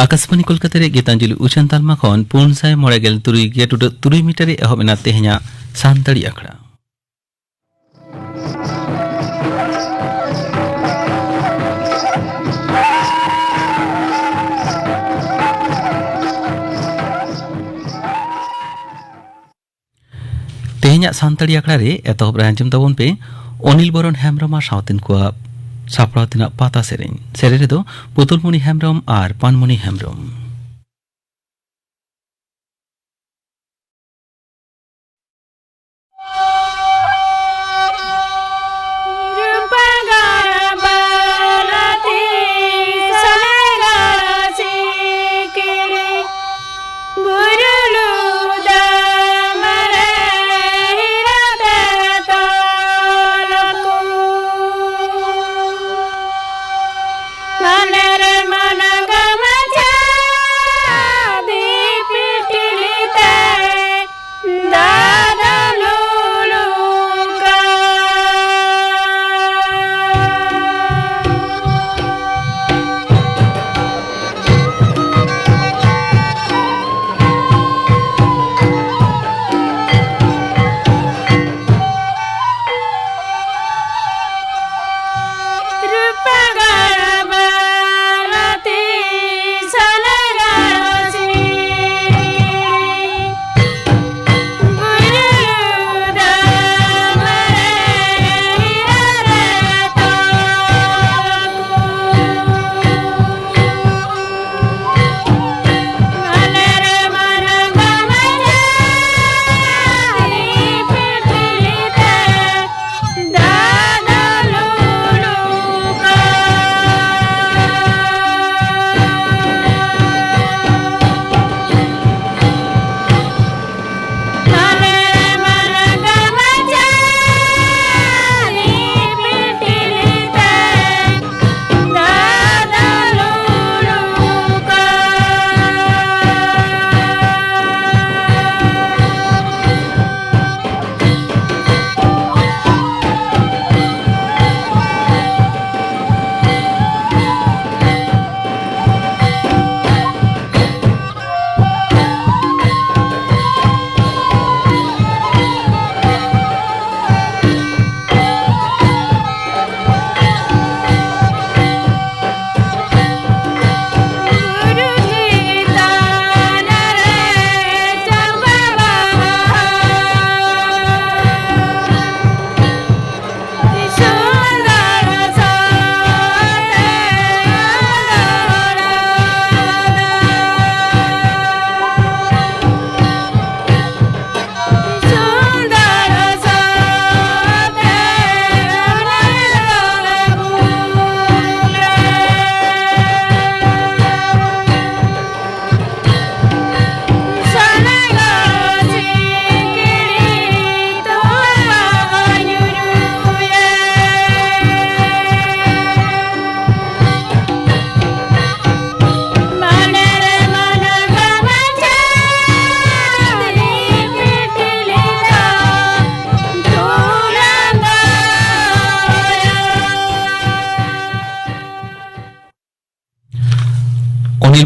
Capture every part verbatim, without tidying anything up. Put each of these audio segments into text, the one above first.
ᱟᱠᱟᱥᱵᱟᱱᱤ ᱠᱳᱞᱠᱟᱛᱟ ᱨᱮ ᱜᱤᱛᱟᱧᱡᱚᱞᱤ ᱩᱪᱷᱟᱹᱱ ᱛᱟᱞᱢᱟ ᱠᱷᱚᱱ ᱯᱩᱱ ᱥᱟᱭ ᱢᱚᱬᱮ ᱜᱮᱞ ᱛᱩᱨᱩᱭ ᱜᱮᱴ ᱩᱰᱟᱹᱜ ᱛᱩᱨᱩᱭ ᱢᱤᱴᱟᱨ ᱨᱮ ᱮᱦᱚᱵ ᱮᱱᱟ ᱛᱮᱦᱮᱧᱟᱜ ᱥᱟᱱᱛᱟᱲᱤ ᱟᱠᱷᱲᱟ᱾ ᱛᱮᱦᱮᱧᱟᱜ ᱥᱟᱱᱛᱟᱲᱤ ᱟᱠᱷᱲᱟ ᱨᱮ ᱮᱛᱚᱦᱚᱵ ᱨᱮ ᱟᱸᱡᱚᱢ ᱛᱟᱵᱚᱱ ᱯᱮ ᱚᱱᱤᱞ ᱵᱚᱨᱚᱱ ᱦᱮᱢᱵᱨᱚᱢ ᱟᱨ ᱥᱟᱶᱛᱮᱱ ᱠᱚᱣᱟᱜ ᱥᱟᱯᱲᱟᱣ ᱛᱮᱱᱟᱜ ᱯᱟᱛᱟ ᱥᱮᱨᱮᱧ᱾ ᱥᱮᱨᱮᱧ ᱨᱮᱫᱚ ᱯᱩᱛᱩᱞᱢᱩᱱᱤ ᱦᱮᱢᱵᱨᱚᱢ ᱟᱨ ᱯᱟᱱᱢᱩᱱᱤ ᱦᱮᱢᱵᱨᱚᱢ᱾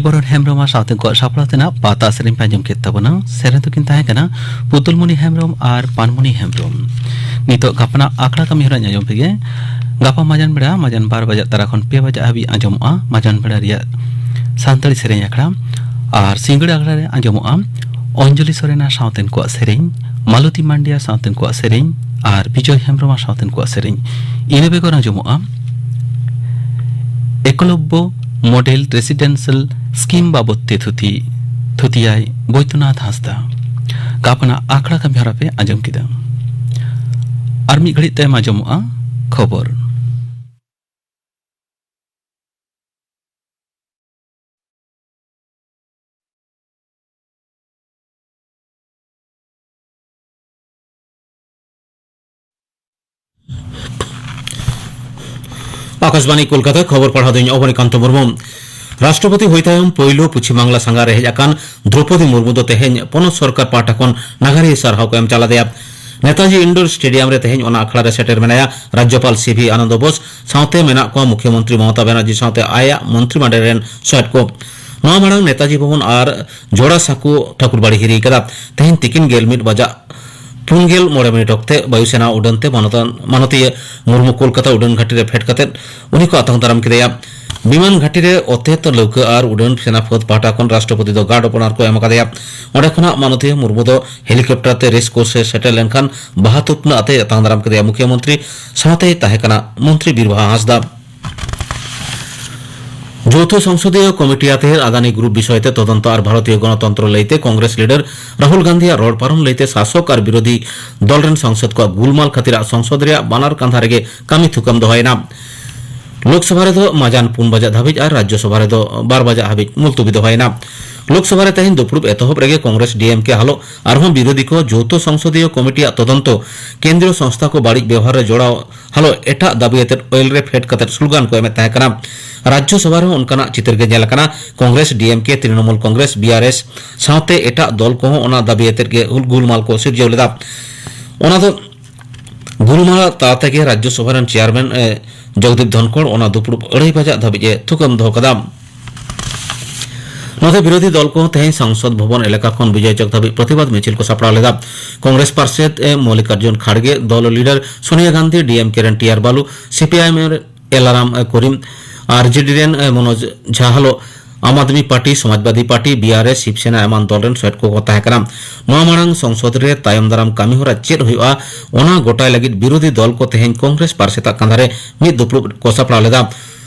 ᱵᱚᱨᱚᱱ ᱦᱮᱢᱵᱨᱚᱢ ᱟᱨ ᱥᱟᱶᱛᱮ ᱩᱱᱠᱩᱣᱟᱜ ᱥᱟᱯᱲᱟᱣ ᱛᱮᱱᱟᱜ ᱯᱟᱛᱟ ᱥᱮᱨᱮᱧ ᱯᱮ ᱟᱸᱡᱚᱢ ᱠᱮᱫ ᱛᱟᱵᱚᱱᱟ᱾ ᱥᱮᱨᱮᱧ ᱫᱚᱠᱤᱱ ᱛᱟᱦᱮᱸ ᱠᱟᱱᱟ ᱯᱩᱛᱩᱞᱢᱩᱱᱤ ᱦᱮᱢᱵᱨᱚᱢ ᱟᱨ ᱯᱟᱱᱢᱩᱱᱤ ᱦᱮᱢᱵᱨᱚᱢ᱾ ᱱᱤᱛᱚᱜ ᱜᱟᱯᱟᱱᱟᱜ ᱟᱠᱷᱲᱟ ᱠᱟᱹᱢᱤ ᱦᱚᱨᱟ ᱟᱸᱡᱚᱢ ᱯᱮᱜᱮ᱾ ᱜᱟᱯᱟ ᱢᱟᱡᱟᱱ ᱵᱮᱲᱟ, ᱢᱟᱡᱟᱱ ᱵᱟᱨ ᱵᱟᱡᱟᱜ ᱛᱟᱨᱟ ᱠᱷᱚᱱ ᱯᱮ ᱵᱟᱡᱟᱜ ᱦᱟᱹᱵᱤᱡ ᱟᱸᱡᱚᱢᱚᱜᱼᱟ ᱢᱟᱡᱟᱱ ᱵᱮᱲᱟ ᱨᱮᱭᱟᱜ ᱥᱟᱱᱛᱟᱲᱤ ᱥᱮᱨᱮᱧ ᱟᱠᱷᱲᱟ᱾ ᱟᱨ ᱥᱤᱸᱜᱟᱹᱲ ᱟᱠᱷᱲᱟ ᱨᱮ ᱟᱸᱡᱚᱢᱚᱜᱼᱟ ᱚᱧᱡᱚᱞᱤ ᱥᱚᱨᱮᱱ ᱟᱨ ᱥᱟᱶᱛᱮᱱ ᱠᱚᱣᱟᱜ ᱥᱮᱨᱮᱧ, ᱢᱟᱞᱚᱛᱤ ᱢᱟᱱᱰᱤ ᱟᱨ ᱥᱟᱶᱛᱮᱱ ᱠᱚᱣᱟᱜ ᱥᱮᱨᱮᱧ, ᱟᱨ ᱵᱤᱡᱚᱭ ᱦᱮᱢᱵᱨᱚᱢ ᱟᱨ ᱥᱟᱶᱛᱮᱱ ᱠᱚᱣᱟᱜ ᱥᱮᱨᱮᱧ᱾ ᱤᱱᱟᱹ ᱵᱮᱜᱚᱨ ᱟᱸᱡᱚᱢᱚᱜᱼᱟ ᱮᱠᱞᱚᱵᱽᱵᱚ ᱢᱚᱰᱮᱞ ᱨᱮᱥᱤᱰᱮᱱᱥᱤᱭᱟᱞ ᱥᱠᱤᱢ ᱵᱟᱵᱚᱫ ᱛᱮ ᱛᱷᱩᱛᱤ, ᱛᱷᱩᱛᱤᱭᱟᱭ ᱵᱳᱭᱫᱚᱱᱟᱛᱷ ᱦᱟᱸᱥᱫᱟ᱾ ᱜᱟᱯᱟᱱᱟᱜ ᱟᱠᱷᱲᱟ ᱠᱟᱹᱢᱤ ᱦᱚᱨᱟ ᱯᱮ ᱟᱸᱡᱚᱢ ᱠᱮᱫᱟ᱾ ᱟᱨ ᱢᱤᱫ ᱜᱷᱟᱹᱲᱤᱡ ᱛᱟᱭᱚᱢ ᱟᱸᱡᱚᱢᱚᱜᱼᱟ ᱠᱷᱚᱵᱚᱨ᱾ ᱟᱠᱟᱥᱵᱟᱬᱤ ᱠᱳᱞᱠᱟᱛᱟ, ᱠᱷᱚᱵᱚᱨ ᱯᱟᱲᱦᱟᱣ ᱫᱚᱧ ᱚᱵᱚᱱᱤᱠᱟᱱᱛᱚ ᱢᱩᱨᱢᱩ᱾ ᱨᱟᱥᱴᱨᱚᱯᱚᱛᱤ ᱦᱩᱭ ᱛᱟᱭᱚᱢ ᱯᱳᱭᱞᱳ ᱯᱚᱪᱷᱤᱢ ᱵᱟᱝᱞᱟ ᱥᱟᱸᱜᱷᱟᱨ ᱨᱮ ᱦᱮᱡ ᱟᱠᱟᱱ ᱫᱨᱚᱯᱚᱫᱤ ᱢᱩᱨᱢᱩ ᱫᱚ ᱛᱮᱦᱮᱧ ᱯᱚᱱᱚᱛ ᱥᱚᱨᱠᱟᱨ ᱯᱟᱦᱴᱟ ᱠᱷᱚᱱ ᱱᱟᱜᱟᱨᱤᱭᱟᱹ ᱥᱟᱨᱦᱟᱣ ᱠᱚ ᱮᱢ ᱪᱟᱞ ᱟᱫᱮᱭᱟ᱾ ᱱᱮᱛᱟᱡᱤ ᱤᱱᱰᱳᱨ ᱥᱴᱮᱰᱤᱭᱟᱢ ᱨᱮ ᱛᱮᱦᱮᱧ ᱚᱱᱟ ᱟᱠᱷᱲᱟ ᱨᱮ ᱥᱮᱴᱮᱨ ᱢᱮᱱᱟᱭᱟ ᱨᱟᱡᱽᱡᱚᱯᱟᱞ ᱥᱤ ᱵᱷᱤ ᱟᱱᱚᱱᱫᱚ ᱵᱳᱥ, ᱥᱟᱶᱛᱮ ᱢᱮᱱᱟᱜ ᱠᱚᱣᱟ ᱢᱩᱠᱷᱭᱚᱢᱚᱱᱛᱨᱤ ᱢᱚᱢᱚᱛᱟ ᱵᱟᱱᱟᱨᱡᱤ ᱥᱟᱶᱛᱮ ᱟᱭᱟᱜ ᱢᱚᱱᱛᱨᱤ ᱢᱟᱰᱮᱨ ᱨᱮᱱ ᱥᱚᱦᱮᱫ ᱠᱚ᱾ ᱱᱚᱣᱟ ᱢᱟᱲᱟᱝ ᱱᱮᱛᱟᱡᱤ ᱵᱷᱚᱵᱚᱱ ᱟᱨ ᱡᱚᱲᱟ ᱥᱟᱸᱠᱳ ᱴᱷᱟᱹᱠᱩᱨᱵᱟᱲᱤ ᱦᱤᱨᱤ ᱠᱟᱫᱟ᱾ ᱛᱮᱦᱮᱧ ᱛᱤᱠᱤᱱ ᱜᱮᱞ ᱢᱤᱫ ᱵᱟᱡᱟᱜ ᱯᱩᱱ ᱜᱮᱞ ᱢᱚᱬᱮ ᱢᱤᱱᱤᱴ ᱚᱠᱛᱮ ᱵᱟᱭᱩ ᱥᱮᱱᱟ ᱩᱰᱟᱹᱱ ᱛᱮ ᱢᱟᱱᱚᱛᱟᱱ, ᱢᱟᱱᱚᱛᱤᱭᱟᱹ ᱢᱩᱨᱢᱩ ᱠᱳᱞᱠᱟᱛᱟ ᱩᱰᱟᱹᱱ ᱜᱷᱟᱹᱴᱤ ᱨᱮ ᱯᱷᱮᱰ ᱠᱟᱛᱮ ᱩᱱᱤ ᱠᱚ ᱟᱛᱟᱝ ᱫᱟᱨᱟᱢ ᱠᱮᱫᱮᱭᱟ᱾ ᱵᱤᱢᱟᱱ ᱜᱷᱟᱹᱴᱤ ᱨᱮ ᱚᱛᱮᱛ, ᱞᱟᱹᱣᱠᱟᱹ ᱟᱨ ᱩᱰᱟᱹᱱ ᱥᱮᱱᱟ ᱯᱷᱟᱹᱫᱽ ᱯᱟᱦᱴᱟ ᱠᱷᱚᱱ ᱨᱟᱥᱴᱨᱚᱯᱚᱛᱤ ᱫᱚ ᱜᱟᱨᱰ ᱚᱯ ᱚᱱᱟᱨ ᱠᱚ ᱮᱢ ᱟᱠᱟᱫᱮᱭᱟ᱾ ᱚᱸᱰᱮ ᱠᱷᱚᱱᱟᱜ ᱢᱟᱱᱚᱛᱤᱭᱟᱹ ᱢᱩᱨᱢᱩ ᱫᱚ ᱦᱮᱞᱤᱠᱚᱯᱴᱟᱨ ᱛᱮ ᱨᱮᱥ ᱠᱳᱨᱥ ᱮ ᱥᱮᱴᱮᱨ ᱞᱮᱱᱠᱷᱟᱱ ᱵᱟᱦᱟ ᱛᱷᱩᱯᱱᱟᱹ ᱟᱛᱮ ᱟᱛᱟᱝ ᱫᱟᱨᱟᱢ ᱠᱮᱫᱮᱭᱟ ᱢᱩᱠᱷᱭᱟᱹ ᱢᱚᱱᱛᱨᱤ᱾ ᱥᱟᱶᱛᱮᱭ ᱛᱟᱦᱮᱸ ᱠᱟᱱᱟ ᱢᱚᱱᱛᱨᱤ ᱵᱤᱨᱵᱟᱦᱟ ᱦᱟᱸᱥᱫᱟ᱾ ᱡᱳᱣᱛᱷᱚ ᱥᱚᱝᱥᱚᱫᱤᱭᱚ ᱠᱚᱢᱤᱴᱤ ᱟᱛᱮ ᱟᱫᱟᱱᱤ ᱜᱨᱩᱯ ᱵᱤᱥᱚᱭ ᱛᱮ ᱛᱚᱫᱚᱱᱛᱚ ᱟᱨ ᱵᱷᱟᱨᱚᱛᱤᱭᱚ ᱜᱚᱱᱚᱛᱚᱱᱛᱨᱚ ᱞᱟᱹᱭᱛᱮ ᱠᱚᱝᱜᱨᱮᱥ ᱞᱤᱰᱟᱨ ᱨᱟᱦᱩᱞ ᱜᱟᱱᱫᱷᱤᱭᱟᱜ ᱨᱚᱲ ᱯᱟᱨᱚᱢ ᱞᱟᱹᱭᱛᱮ ᱥᱟᱥᱚᱠ ᱟᱨ ᱵᱤᱨᱳᱫᱷᱤ ᱫᱚᱞ ᱨᱮᱱ ᱥᱚᱝᱥᱚᱫ ᱠᱚᱣᱟᱜ ᱜᱩᱞᱢᱟᱞ ᱠᱷᱟᱹᱛᱤᱨᱟᱜ ᱥᱚᱝᱥᱚᱫ ᱨᱮᱭᱟᱜ ᱵᱟᱱᱟᱨ ᱠᱟᱸᱫᱷᱟ ᱨᱮᱜᱮ ᱠᱟᱹᱢᱤ ᱛᱷᱩᱠᱟᱹᱢ ᱫᱚᱦᱚᱭᱮᱱᱟ᱾ ᱞᱳᱠᱥᱚᱵᱷᱟ ᱨᱮᱫᱚ ᱢᱟᱡᱟᱱ ᱯᱩᱱ ᱵᱟᱡᱟᱜ ᱫᱷᱟᱹᱵᱤᱡ ᱟᱨ ᱨᱟᱡᱽᱡᱚᱥᱚᱵᱷᱟ ᱨᱮᱫᱚ ᱵᱟᱨ ᱵᱟᱡᱟᱜ ᱦᱟᱹᱵᱤᱡ ᱢᱩᱞᱛᱩᱵᱤ ᱫᱚᱦᱚᱭᱮᱱᱟ᱾ ᱞᱳᱠᱥᱚᱵᱷᱟ ᱨᱮ ᱛᱮᱦᱮᱧ ᱫᱩᱯᱲᱩᱵ ᱮᱛᱚᱦᱚᱵ ᱨᱮᱜᱮ ᱠᱚᱝᱜᱨᱮᱥ, ᱰᱤ ᱮᱢ ᱠᱮ ᱦᱟᱞᱚ ᱟᱨᱦᱚᱸ ᱵᱤᱨᱳᱫᱷᱤ ᱠᱚ ᱡᱳᱣᱛᱷᱚ ᱥᱚᱝᱥᱚᱫᱤᱭᱚ ᱠᱚᱢᱤᱴᱤᱭᱟᱜ ᱛᱚᱫᱚᱱᱛᱚ, ᱠᱮᱱᱫᱨᱤᱭᱚ ᱥᱚᱝᱥᱛᱷᱟ ᱠᱚ ᱵᱟᱹᱲᱤᱡ ᱵᱮᱣᱦᱟᱨ ᱨᱮ ᱡᱚᱲᱟᱣ ᱦᱟᱞᱚ ᱮᱴᱟᱜ ᱫᱟᱹᱵᱤ ᱟᱛᱮᱫ ᱳᱭᱮᱞ ᱨᱮ ᱯᱷᱮᱰ ᱠᱟᱛᱮᱫ ᱥᱞᱳᱜᱟᱱ ᱠᱚ ᱮᱢᱮᱫ ᱛᱟᱦᱮᱸ ᱠᱟᱱᱟ᱾ ᱨᱟᱡᱽᱡᱚ ᱥᱚᱵᱷᱟ ᱨᱮᱦᱚᱸ ᱚᱱᱠᱟᱱᱟᱜ ᱪᱤᱛᱟᱹᱨ ᱜᱮ ᱧᱮᱞ ᱟᱠᱟᱱᱟ᱾ Congress, D M K, Trinamool Congress, B R S ᱥᱟᱶᱛᱮ ᱮᱴᱟᱜ ᱫᱚᱞ ᱠᱚᱦᱚᱸ ᱚᱱᱟ ᱫᱟᱹᱵᱤ ᱟᱛᱮᱫ ᱜᱮ ᱦᱩᱞ ᱜᱩᱞᱢᱟᱞ ᱠᱚ ᱥᱤᱨᱡᱟᱹᱣ ᱞᱮᱫᱟ᱾ ᱚᱱᱟ ᱫᱚ ᱜᱩᱞᱢᱟᱞ ᱛᱟᱞᱟ ᱛᱮᱜᱮ ᱨᱟᱡᱽᱡᱚ ᱥᱚᱵᱷᱟ ᱨᱮᱱ ᱪᱮᱭᱟᱨᱢᱮᱱ, ᱮ, ᱡᱚᱜᱽᱫᱤᱯ ᱫᱷᱚᱱᱠᱚᱲ ᱚᱱᱟ ᱫᱩᱯᱲᱩᱵ ᱟᱹᱲᱟᱹᱭ ᱵᱟᱡᱟᱜ ᱫᱷᱟᱹᱵᱤᱡ ᱮ ᱛᱷᱩᱠᱟᱹᱢ ᱫᱚᱦᱚ ᱠᱟᱫᱟ᱾ ᱱᱚᱛᱮ ᱵᱤᱨᱳᱫᱷᱤ ᱫᱚᱞ ᱠᱚᱦᱚᱸ ᱛᱮᱦᱮᱧ ᱥᱚᱝᱥᱚᱫ ᱵᱷᱚᱵᱚᱱ ᱮᱞᱟᱠᱟ ᱠᱷᱚᱱ ᱵᱤᱡᱚᱭ ᱪᱚᱠ ᱫᱷᱟᱹᱵᱤᱡ ᱯᱨᱚᱛᱤᱵᱟᱫ ᱢᱤᱪᱷᱤᱞ ᱠᱚ ᱥᱟᱯᱲᱟᱣ ᱞᱮᱫᱟ᱾ ᱠᱚᱝᱜᱨᱮᱥ ᱯᱟᱨᱥᱮᱫ ᱮ ᱢᱚᱞᱞᱤᱠᱟᱨᱡᱩᱱ ᱠᱷᱟᱲᱜᱮ, ᱫᱚᱞ ᱞᱤᱰᱟᱨ ᱥᱳᱱᱤᱭᱟ ᱜᱟᱱᱫᱷᱤ, ᱰᱤᱮᱢᱠᱮ ᱨᱮᱱ ᱴᱤ ᱟᱨ ᱵᱟᱞᱩ, ᱥᱤᱯᱤᱟᱭᱮᱢ ᱮᱞᱟᱨᱟᱢ ᱠᱚᱨᱤᱢ, ᱟᱨᱡᱮᱰᱤ ᱨᱮᱱ ᱢᱚᱱᱳᱡᱽ ᱡᱷᱟ ᱦᱟᱞᱚ, ᱟᱢ ᱟᱫᱢᱤ ᱯᱟᱨᱴᱤ, ᱥᱚᱢᱟᱡᱽᱵᱟᱫᱤ ᱯᱟᱨᱴᱤ, ᱵᱤᱟᱨᱮᱥ, ᱥᱤᱵᱥᱮᱱᱟ ᱮᱢᱟᱱ ᱫᱚᱞ ᱨᱮᱱ ᱥᱚᱦᱮᱫ ᱠᱚᱠᱚ ᱛᱟᱦᱮᱸ ᱠᱟᱱᱟ᱾ ᱱᱚᱣᱟ ᱢᱟᱲᱟᱝ ᱥᱚᱝᱥᱚᱫ ᱨᱮ ᱛᱟᱭᱚᱢ ᱫᱟᱨᱟᱢ ᱠᱟᱹᱢᱤᱦᱚᱨᱟ ᱪᱮᱫ ᱦᱩᱭᱩᱜᱼᱟ, ᱚᱱᱟ ᱜᱚᱴᱟᱭ ᱞᱟᱹᱜᱤᱫ ᱵᱤᱨᱳᱫᱷᱤ ᱫᱚᱞ ᱠᱚ ᱛᱮᱦᱮᱧ ᱠᱚᱝᱜᱨᱮᱥ ᱯᱟᱨᱥᱮᱛᱟᱜ ᱠᱟᱸᱫᱷᱟ ᱨᱮ ᱢᱤᱫ ᱫᱩᱯᱲᱩᱵ ᱠᱚ ᱥᱟᱯᱲᱟᱣ ᱞᱮᱫᱟ᱾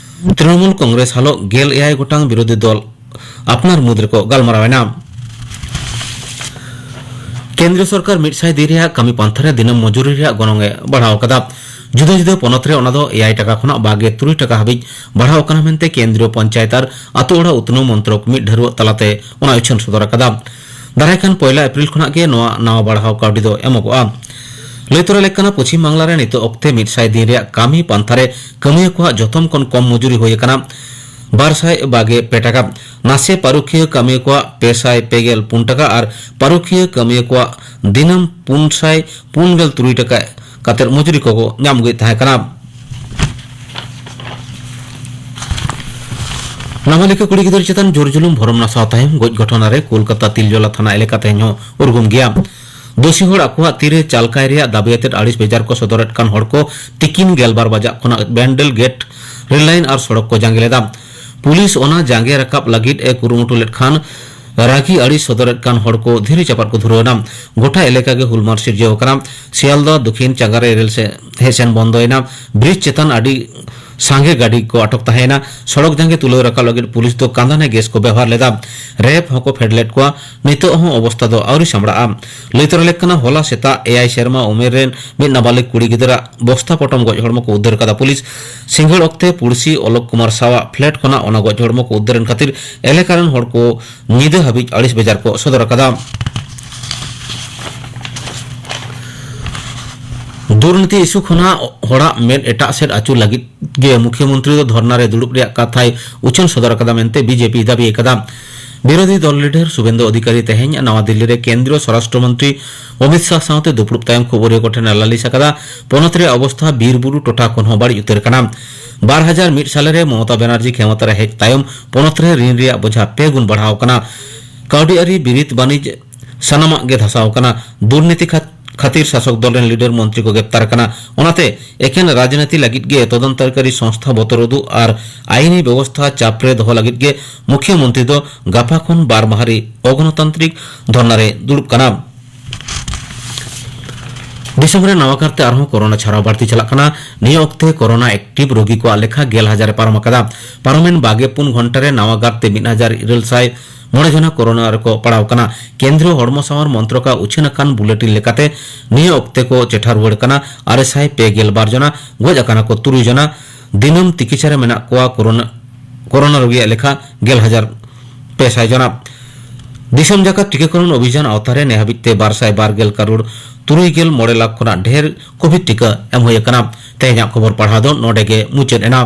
ᱛᱨᱤᱱᱚᱢᱩᱞ ᱠᱚᱝᱜᱨᱮᱥ ᱦᱟᱞᱚ ᱜᱮᱞ ᱮᱭᱟᱭ ᱜᱚᱴᱟᱝ ᱵᱤᱨᱳᱫᱷᱤ ᱫᱚᱞ ᱟᱯᱱᱟᱨ ᱢᱩᱫᱽ ᱨᱮᱠᱚ ᱜᱟᱞᱢᱟᱨᱟᱣ ᱮᱱᱟ᱾ ᱠᱮᱱᱫᱨᱤᱭᱚ ᱥᱚᱨᱠᱟᱨ ᱢᱤᱫ ᱥᱟᱭ ᱫᱤᱱ ᱨᱮᱭᱟᱜ ᱠᱟᱹᱢᱤ ᱯᱟᱱᱛᱷᱟ ᱨᱮ ᱫᱤᱱᱟᱹᱢ ᱢᱚᱡᱩᱨᱤ ᱨᱮᱭᱟᱜ ᱜᱚᱱᱚᱝ ᱮ ᱵᱟᱲᱦᱟᱣ ᱟᱠᱟᱫᱟ᱾ ᱡᱩᱫᱟᱹ ᱡᱩᱫᱟᱹ ᱯᱚᱱᱚᱛ ᱨᱮ ᱚᱱᱟ ᱫᱚ ᱮᱭᱟᱭ ᱴᱟᱠᱟ ᱠᱷᱚᱱᱟᱜ ᱵᱟᱜᱮ ᱛᱩᱨᱩᱭ ᱴᱟᱠᱟ ᱦᱟᱹᱵᱤᱡ ᱵᱟᱲᱦᱟᱣ ᱟᱠᱟᱱᱟ ᱢᱮᱱᱛᱮ ᱠᱮᱱᱫᱨᱤᱭᱚ ᱯᱚᱧᱪᱟᱭᱮᱛ ᱟᱨ ᱟᱛᱳ ᱚᱲᱟᱜ ᱩᱛᱱᱟᱹᱣ ᱢᱚᱱᱛᱨᱚᱠ ᱢᱤᱫ ᱰᱷᱟᱹᱨᱣᱟᱹᱜ ᱛᱟᱞᱟᱛᱮ ᱚᱱᱟ ᱩᱪᱷᱟᱹᱱ ᱥᱚᱫᱚᱨ ᱟᱠᱟᱫᱟ᱾ ᱫᱟᱨᱟᱭ ᱠᱟᱱ ᱯᱚᱭᱞᱟ ᱮᱯᱨᱤᱞ ᱠᱷᱚᱱᱟᱜ ᱜᱮ ᱱᱚᱣᱟ ᱱᱟᱣᱟ ᱵᱟᱲᱦᱟᱣ ᱠᱟᱹᱣᱰᱤ ᱫᱚ ᱮᱢᱚᱜᱚᱜᱼᱟ᱾ ᱞᱟᱹᱭ ᱛᱚᱨᱟ ᱞᱮᱠ ᱠᱟᱱᱟ, ᱯᱚᱪᱷᱤᱢ ᱵᱟᱝᱞᱟ ᱨᱮ ᱱᱤᱛᱚᱜ ᱚᱠᱛᱮ ᱢᱤᱫ ᱥᱟᱭ ᱫᱤᱱ ᱨᱮᱭᱟᱜ ᱠᱟᱹᱢᱤ ᱯᱟᱱᱛᱷᱟ ᱨᱮ ᱠᱟᱹᱢᱤᱭᱟᱹ ᱠᱚᱣᱟᱜ ᱡᱚᱛᱚᱢ ᱠᱷᱚᱱ ᱠᱚᱢ ᱢᱚᱡᱩᱨᱤ ᱦᱩᱭ ᱟᱠᱟᱱᱟ ᱵᱟᱨ ᱥᱟᱭ ᱵᱟᱜᱮ ᱯᱮ ᱴᱟᱠᱟ᱾ ᱱᱟᱥᱮ ᱯᱟᱹᱨᱩᱠᱷᱤᱭᱟᱹ ᱠᱟᱹᱢᱤᱭᱟᱹ ᱠᱚᱣᱟᱜ ᱯᱮ ᱥᱟᱭ ᱯᱮ ᱜᱮᱞ ᱯᱩᱱ ᱴᱟᱠᱟ ᱟᱨ ᱯᱟᱹᱨᱩᱠᱷᱤᱭᱟᱹ ᱠᱟᱹᱢᱤᱭᱟᱹ ᱠᱚᱣᱟᱜ ᱫᱤᱱᱟᱹᱢ ᱯᱩᱱ ᱥᱟᱭ ᱯᱩᱱ ᱜᱮᱞ ᱛᱩᱨᱩᱭ ᱴᱟᱠᱟ ᱠᱟᱛᱮ ᱢᱚᱡᱩᱨᱤ ᱠᱚᱠᱚ ᱧᱟᱢ ᱟᱹᱜᱩᱭᱮᱫ ᱛᱟᱦᱮᱸ ᱠᱟᱱᱟ᱾ ᱱᱟᱵᱟᱞᱤᱠᱟ ᱠᱩᱲᱤ ᱜᱤᱫᱽᱨᱟᱹ ᱪᱮᱛᱟᱱ ᱡᱳᱨ ᱡᱩᱞᱩᱢ ᱵᱷᱚᱨᱚᱢ ᱱᱟᱥᱟᱣ ᱛᱟᱭᱚᱢ ᱜᱚᱡ ᱜᱷᱚᱴᱚᱱᱟ ᱨᱮ ᱠᱳᱞᱠᱟᱛᱟ ᱛᱤᱞᱡᱚᱞᱟ ᱛᱷᱟᱱᱟ ᱮᱞᱟᱠᱟ ᱛᱮᱦᱮᱧ ᱦᱚᱸ ᱩᱨᱜᱩᱢ ᱜᱮᱭᱟ᱾ ᱫᱳᱥᱤ ᱦᱚᱲ ᱟᱠᱚᱣᱟᱜ ᱛᱤᱨᱮ ᱪᱟᱞᱠᱟᱭ ᱨᱮᱭᱟᱜ ᱫᱟᱹᱵᱤ ᱟᱛᱮᱫ ᱟᱹᱲᱤᱥ ᱵᱮᱡᱟᱨ ᱠᱚ ᱥᱚᱫᱚᱨᱮᱫ ᱠᱟᱱ ᱦᱚᱲ ᱠᱚ ᱛᱤᱠᱤᱱ ᱜᱮᱞᱵᱟᱨ ᱵᱟᱡᱟᱜ ᱠᱷᱚᱱᱟᱜ ᱵᱮᱱᱰᱮᱞ ᱜᱮᱴ ᱨᱮᱞ ᱞᱟᱭᱤᱱ ᱟᱨ ᱥᱚᱲᱚᱠ ᱠᱚ ᱡᱟᱸᱜᱮ ᱞᱮᱫᱟ᱾ ᱯᱩᱞᱤᱥ ᱚᱱᱟ ᱡᱟᱸᱜᱮ ᱨᱟᱠᱟᱵ ᱞᱟᱹᱜᱤᱫ ᱮ ᱠᱩᱨᱩᱢᱩᱴᱩ ᱞᱮᱫ ᱠᱷᱟᱱ ᱨᱟᱹᱜᱤ ᱟᱹᱲᱤᱥ ᱥᱚᱫᱚᱨᱮᱫ ᱠᱟᱱ ᱦᱚᱲ ᱠᱚ ᱫᱷᱤᱨᱤ ᱪᱟᱯᱟᱫ ᱠᱚ ᱫᱷᱩᱨᱟᱹᱣ ᱮᱱᱟ᱾ ᱜᱚᱴᱟ ᱮᱞᱟᱠᱟ ᱜᱮ ᱦᱩᱞᱢᱟᱞ ᱥᱤᱨᱡᱟᱹᱣ ᱟᱠᱟᱱᱟ᱾ ᱥᱤᱭᱟᱞᱫᱟ ᱫᱚᱠᱷᱤᱱ ᱪᱟᱸᱜᱟ ᱨᱮ ᱨᱮᱞ ᱥᱮ-, ᱦᱮᱡ ᱥᱮᱱ ᱵᱚᱱᱫᱚᱭᱮᱱᱟ᱾ ᱵᱨᱤᱡᱽ ᱪᱮᱛᱟᱱ ᱟᱹᱰᱤ ᱥᱟᱸᱜᱮ ᱜᱟᱹᱰᱤ ᱠᱚ ᱟᱴᱚᱠ ᱛᱟᱦᱮᱸᱭᱮᱱᱟ᱾ ᱥᱚᱲᱚᱠ ᱡᱟᱸᱜᱮ ᱛᱩᱞᱟᱹᱣ ᱨᱟᱠᱟᱵ ᱞᱟᱹᱜᱤᱫ ᱯᱩᱞᱤᱥ ᱫᱚ ᱠᱟᱸᱫᱟᱱᱮ ᱜᱮᱥ ᱠᱚ ᱵᱮᱣᱦᱟᱨ ᱞᱮᱫᱟ᱾ ᱨᱮᱯ ᱦᱚᱸᱠᱚ ᱯᱷᱮᱰ ᱞᱮᱫ ᱠᱚᱣᱟ᱾ ᱱᱤᱛᱚᱜ ᱦᱚᱸ ᱚᱵᱚᱥᱛᱟ ᱫᱚ ᱟᱹᱣᱨᱤ ᱥᱟᱢᱲᱟᱜᱼᱟ᱾ ᱞᱟᱹᱭ ᱛᱚᱨᱟ ᱞᱮᱠ ᱠᱟᱱᱟ, ᱦᱚᱞᱟ ᱥᱮᱛᱟᱜ ᱮᱭᱟᱭ ᱥᱮᱨᱢᱟ ᱩᱢᱮᱨ ᱨᱮᱱ ᱢᱤᱫ ᱱᱟᱵᱟᱞᱤᱜ ᱠᱩᱲᱤ ᱜᱤᱫᱽᱨᱟᱹ ᱵᱚᱥᱛᱟ ᱯᱚᱴᱚᱢ ᱜᱚᱡ ᱦᱚᱲᱢᱚ ᱠᱚ ᱩᱫᱽᱫᱷᱟᱹᱨ ᱠᱟᱫᱟ ᱯᱩᱞᱤᱥ᱾ ᱥᱤᱸᱜᱟᱹᱲ ᱚᱠᱛᱮ ᱯᱩᱲᱥᱤ ᱚᱞᱚᱠ ᱠᱩᱢᱟᱨ ᱥᱟᱣᱟᱜ ᱯᱷᱞᱮᱴ ᱠᱷᱚᱱᱟᱜ ᱚᱱᱟ ᱜᱚᱡ ᱦᱚᱲᱢᱚ ᱠᱚ ᱩᱫᱽᱫᱷᱟᱹᱨ ᱮᱱ ᱠᱷᱟᱹᱛᱤᱨ ᱮᱞᱟᱠᱟ ᱨᱮᱱ ᱦᱚᱲ ᱠᱚ ᱧᱤᱫᱟᱹ ᱦᱟᱹᱵᱤᱡ ᱟᱹᱲᱤᱥ ᱵᱮᱡᱟᱨ ᱠᱚ ᱥᱚᱫᱚᱨ ᱟᱠᱟᱫᱟ᱾ ᱫᱩᱨᱱᱤᱛᱤ ᱤᱥᱩ ᱠᱷᱚᱱᱟᱜ ᱦᱚᱲᱟᱜ ᱢᱮᱫ ᱮᱴᱟᱜ ᱥᱮᱫ ᱟᱹᱪᱩᱨ ᱞᱟᱹᱜᱤᱫ ᱜᱮ ᱢᱩᱠᱷᱭᱚᱢᱚᱱᱛᱨᱤ ᱫᱚ ᱫᱷᱚᱨᱱᱟ ᱨᱮ ᱫᱩᱲᱩᱵ ᱨᱮᱭᱟᱜ ᱠᱟᱛᱷᱟᱭ ᱩᱪᱷᱟᱹᱱ ᱥᱚᱫᱚᱨ ᱟᱠᱟᱫᱟ ᱢᱮᱱᱛᱮ ᱵᱤᱡᱮᱯᱤ ᱫᱟᱹᱵᱤ ᱟᱠᱟᱫᱟ᱾ ᱵᱤᱨᱳᱫᱷᱤ ᱫᱚᱞ ᱞᱤᱰᱟᱨ ᱥᱩᱵᱮᱱᱫᱩ ᱚᱫᱷᱤᱠᱟᱨᱤ ᱛᱮᱦᱮᱧ ᱱᱟᱣᱟ ᱫᱤᱞᱞᱤ ᱨᱮ ᱠᱮᱱᱫᱨᱤᱭᱚ ᱥᱚᱨᱟᱥᱴᱨᱚ ᱢᱚᱱᱛᱨᱤ ᱚᱢᱤᱛ ᱥᱟᱦ ᱥᱟᱶᱛᱮ ᱫᱩᱯᱲᱩᱵ ᱛᱟᱭᱚᱢ ᱠᱷᱚᱵᱚᱨᱤᱭᱟᱹ ᱠᱚ ᱴᱷᱮᱱ ᱮ ᱞᱟᱹᱞᱤᱥ ᱟᱠᱟᱫᱟ᱾ ᱯᱚᱱᱚᱛ ᱨᱮᱭᱟᱜ ᱚᱵᱚᱥᱛᱷᱟ ᱵᱤᱨ ᱵᱩᱨᱩ ᱴᱚᱴᱷᱟ ᱠᱷᱚᱱ ᱦᱚᱸ ᱵᱟᱹᱲᱤᱡ ᱩᱛᱟᱹᱨ ᱟᱠᱟᱱᱟ᱾ ᱵᱟᱨ ᱦᱟᱡᱟᱨ ᱢᱤᱫ ᱥᱟᱞᱮ ᱨᱮ ᱢᱚᱢᱚᱛᱟ ᱵᱟᱱᱟᱨᱡᱤ ᱠᱷᱮᱢᱚᱛᱟ ᱨᱮ ᱦᱮᱡ ᱛᱟᱭᱚᱢ ᱯᱚᱱᱚᱛ ᱨᱮ ᱨᱤᱱ ᱨᱮᱭᱟᱜ ᱵᱚᱡᱷᱟ ᱯᱮ ᱜᱩᱱ ᱵᱟᱲᱦᱟᱣ ᱟᱠᱟᱱᱟ᱾ ᱠᱟᱹᱣᱰᱤ ᱟᱹᱨᱤ, ᱵᱤᱨᱤᱫ, ᱵᱟᱹᱱᱤᱡᱽ ᱥᱟᱱᱟᱢᱟᱜ ᱜᱮ ᱫᱷᱟᱥᱟᱣ ᱟᱠᱟᱱᱟ᱾ ᱫᱩᱨᱱᱤᱛᱤ ᱠᱷᱟᱛ-, ᱠᱷᱟᱹᱛᱤᱨ ᱥᱟᱥᱚᱠ ᱫᱚᱞ ᱨᱮᱱ ᱞᱤᱰᱟᱨ ᱢᱚᱱᱛᱨᱤ ᱠᱚ ᱜᱨᱮᱯᱛᱟᱨ ᱟᱠᱟᱱᱟ᱾ ᱚᱱᱟᱛᱮ ᱮᱠᱮᱱ ᱨᱟᱡᱽᱱᱤᱛᱤ ᱞᱟᱹᱜᱤᱫ ᱜᱮ ᱛᱚᱫᱚᱱᱛᱚᱠᱟᱨᱤ ᱥᱚᱝᱥᱛᱷᱟ ᱵᱚᱛᱚᱨ ᱩᱫᱩᱜ ᱟᱨ ᱟᱭᱤᱱᱤ ᱵᱮᱵᱚᱥᱛᱷᱟ ᱪᱟᱯ ᱨᱮ ᱫᱚᱦᱚ ᱞᱟᱹᱜᱤᱫ ᱜᱮ ᱢᱩᱠᱷᱭᱟᱹ ᱢᱚᱱᱛᱨᱤ ᱫᱚ ᱜᱟᱯᱟ ᱠᱷᱚᱱ ᱵᱟᱨ ᱢᱟᱦᱟ ᱨᱮ ᱚᱜᱚᱱᱚᱛᱟᱱᱛᱨᱤᱠ ᱫᱷᱚᱨᱱᱟ ᱨᱮ ᱫᱩᱲᱩᱵ ᱠᱟᱱᱟ᱾ ᱫᱤᱥᱚᱢ ᱨᱮ ᱱᱟᱣᱟ ᱠᱟᱨᱛᱮ ᱟᱨᱦᱚᱸ ᱠᱳᱨᱳᱱᱟ ᱪᱷᱟᱨᱟᱣ ᱵᱟᱹᱲᱛᱤ ᱪᱟᱞᱟᱜ ᱠᱟᱱᱟ᱾ ᱱᱤᱭᱟᱹ ᱚᱠᱛᱮ ᱠᱳᱨᱳᱱᱟ ᱮᱠᱴᱤᱵᱷ ᱨᱳᱜᱤ ᱠᱚᱣᱟᱜ ᱞᱮᱠᱷᱟ ᱜᱮᱞ ᱦᱟᱡᱟᱨ ᱮ ᱯᱟᱨᱚᱢ ᱟᱠᱟᱫᱟ᱾ ᱯᱟᱨᱚᱢᱮᱱ ᱵᱟᱜᱮ ᱯᱩᱱ ᱜᱷᱚᱱᱴᱟ ᱨᱮ ᱱᱟᱣᱟ ᱠᱟᱨᱛᱮ ᱢᱤᱫ ᱦᱟᱡᱟᱨ ᱤᱨᱟᱹᱞ ᱥᱟᱭ ᱢᱚᱬᱮ ᱡᱚᱱᱟ ᱠᱳᱨᱳᱱᱟ ᱨᱮᱠᱚ ᱯᱟᱲᱟᱣ ᱠᱟᱱᱟ᱾ ᱠᱮᱱᱫᱨᱤᱭᱚ ᱦᱚᱲᱢᱚ ᱥᱟᱶᱟᱨ ᱢᱚᱱᱛᱨᱚᱠᱟᱜ ᱩᱪᱷᱟᱹᱱ ᱟᱠᱟᱱ ᱵᱩᱞᱮᱴᱤᱱ ᱞᱮᱠᱟᱛᱮ ᱱᱤᱭᱟᱹ ᱚᱠᱛᱮ ᱠᱚ ᱪᱮᱴᱷᱟ ᱨᱩᱣᱟᱹᱲ ᱠᱟᱱᱟ ᱟᱨᱮ ᱥᱟᱭ ᱯᱮ ᱜᱮᱞ ᱵᱟᱨ ᱡᱚᱱᱟ, ᱜᱚᱡ ᱟᱠᱟᱱᱟ ᱠᱚ ᱛᱩᱨᱩᱭ ᱡᱚᱱᱟ᱾ ᱫᱤᱱᱟᱹᱢ ᱛᱤᱠᱤᱪᱷᱟ ᱨᱮ ᱢᱮᱱᱟᱜ ᱠᱚᱣᱟ ᱠᱳᱨᱳᱱᱟ, ᱠᱳᱨᱳᱱᱟ ᱨᱳᱜᱤᱭᱟᱜ ᱞᱮᱠᱷᱟ ᱜᱮᱞ ᱦᱟᱡᱟᱨ ᱯᱮ ᱥᱟᱭ ᱡᱚᱱᱟ᱾ ᱫᱤᱥᱚᱢ ᱡᱟᱠᱟᱛ ᱴᱤᱠᱟᱹᱠᱚᱨᱚᱱ ᱚᱵᱷᱤᱡᱟᱱ ᱟᱣᱛᱟ ᱨᱮ ᱱᱮ ᱦᱟᱹᱵᱤᱡ ᱛᱮ ᱵᱟᱨ ᱥᱟᱭ ᱵᱟᱨ ᱜᱮᱞ ᱠᱟᱨᱳᱲ ᱛᱩᱨᱩᱭ ᱜᱮᱞ ᱢᱚᱬᱮ ᱞᱟᱠᱷ ᱠᱷᱚᱱᱟᱜ ᱰᱷᱮᱨ ᱠᱳᱵᱷᱤᱰ ᱴᱤᱠᱟᱹ ᱮᱢ ᱦᱩᱭ ᱟᱠᱟᱱᱟ᱾ ᱛᱮᱦᱮᱧᱟᱜ ᱠᱷᱚᱵᱚᱨ ᱯᱟᱲᱦᱟᱣ ᱫᱚ ᱱᱚᱰᱮ ᱜᱮ ᱢᱩᱪᱟᱹᱫ ᱮᱱᱟ᱾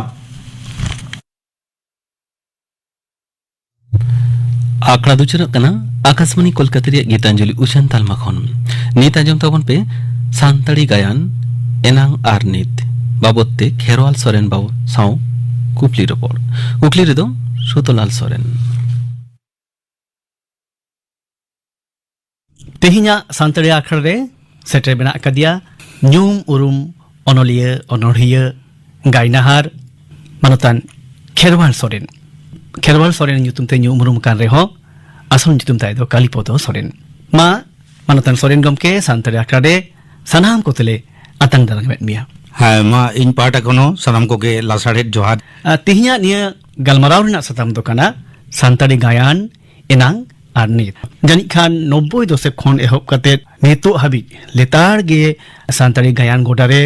ᱟᱠᱷᱲᱟ ᱫᱚ ᱪᱟᱞᱟᱜ ᱠᱟᱱᱟ ᱟᱠᱟᱥᱵᱟᱱᱤ ᱠᱳᱞᱠᱟᱛᱟ ᱨᱮᱭᱟᱜ ᱜᱤᱛᱟᱧᱡᱚᱞᱤ ᱩᱪᱷᱟᱹᱱ ᱛᱟᱞᱢᱟ ᱠᱷᱚᱱ᱾ ᱱᱤᱛ ᱟᱸᱡᱚᱢ ᱛᱟᱵᱚᱱ ᱯᱮ ᱥᱟᱱᱛᱟᱲᱤ ᱜᱟᱭᱟᱱ ᱮᱱᱟᱝ ᱟᱨ ᱱᱤᱛ ᱵᱟᱵᱚᱫ ᱛᱮ ᱠᱷᱮᱨᱣᱟᱞ ᱥᱚᱨᱮᱱ ᱵᱟᱵᱩ ᱥᱟᱶ ᱠᱩᱠᱞᱤ ᱨᱚᱯᱚᱲ᱾ ᱠᱩᱠᱞᱤ ᱨᱮᱫᱚ ᱥᱩᱛᱚᱞᱟᱞ ᱥᱚᱨᱮᱱ᱾ ᱛᱮᱦᱮᱧᱟᱜ ᱥᱟᱱᱛᱟᱲᱤ ᱟᱠᱷᱲᱟ ᱨᱮ ᱥᱮᱴᱮᱨ ᱢᱮᱱᱟᱜ ᱟᱠᱟᱫᱮᱭᱟ ᱧᱩᱢ ᱩᱨᱩᱢ ᱚᱱᱚᱞᱤᱭᱟᱹ, ᱚᱱᱚᱬᱦᱤᱭᱟᱹ, ᱜᱟᱭᱱᱟᱦᱟᱨ, ᱢᱟᱱᱚᱛᱟᱱ ᱠᱷᱮᱨᱣᱟᱞ ᱥᱚᱨᱮᱱ᱾ ᱠᱷᱮᱨᱣᱟᱞ ᱥᱚᱨᱮᱱ ᱧᱩᱛᱩᱢ ᱛᱮ ᱧᱩᱢ ᱩᱨᱩᱢ ᱟᱠᱟᱱ ᱨᱮᱦᱚᱸ ᱟᱥᱚᱞ ᱧᱩᱛᱩᱢ ᱛᱟᱭ ᱫᱚ ᱠᱟᱞᱤᱯᱚᱫᱚ ᱥᱚᱨᱮᱱ᱾ ᱢᱟ, ᱢᱟᱱᱚᱛᱟᱱ ᱥᱚᱨᱮᱱ ᱜᱚᱢᱠᱮ, ᱥᱟᱱᱛᱟᱲᱤ ᱟᱠᱷᱲᱟ ᱨᱮ ᱥᱟᱱᱟᱢ ᱠᱚᱛᱮᱞᱮ ᱟᱛᱟᱝ ᱫᱟᱨᱟᱢᱮᱫ ᱢᱮᱭᱟ᱾ ᱦᱮᱸ, ᱢᱟ, ᱤᱧ ᱯᱟᱦᱴᱟ ᱠᱷᱚᱱ ᱦᱚᱸ ᱥᱟᱱᱟᱢ ᱠᱚᱜᱮ ᱞᱟᱥᱟᱲᱦᱮᱫ ᱡᱚᱦᱟᱨ᱾ ᱟᱨ ᱛᱮᱦᱮᱧᱟᱜ ᱱᱤᱭᱟᱹ ᱜᱟᱞᱢᱟᱨᱟᱣ ᱨᱮᱱᱟᱜ ᱥᱟᱛᱟᱢ ᱫᱚ ᱠᱟᱱᱟ ᱥᱟᱱᱛᱟᱲᱤ ᱜᱟᱭᱟᱱ ᱮᱱᱟᱝ ᱟᱨ ᱱᱤᱛ᱾ ᱡᱟᱹᱱᱤᱡ ᱠᱷᱟᱱ ᱱᱚᱵᱵᱳᱭ ᱫᱚᱥᱚᱠ ᱠᱷᱚᱱ ᱮᱦᱚᱵ ᱠᱟᱛᱮ ᱱᱤᱛᱚᱜ ᱦᱟᱹᱵᱤᱡ ᱞᱮᱛᱟᱲ ᱜᱮ ᱥᱟᱱᱛᱟᱲᱤ ᱜᱟᱭᱟᱱ ᱜᱚᱰᱟ ᱨᱮ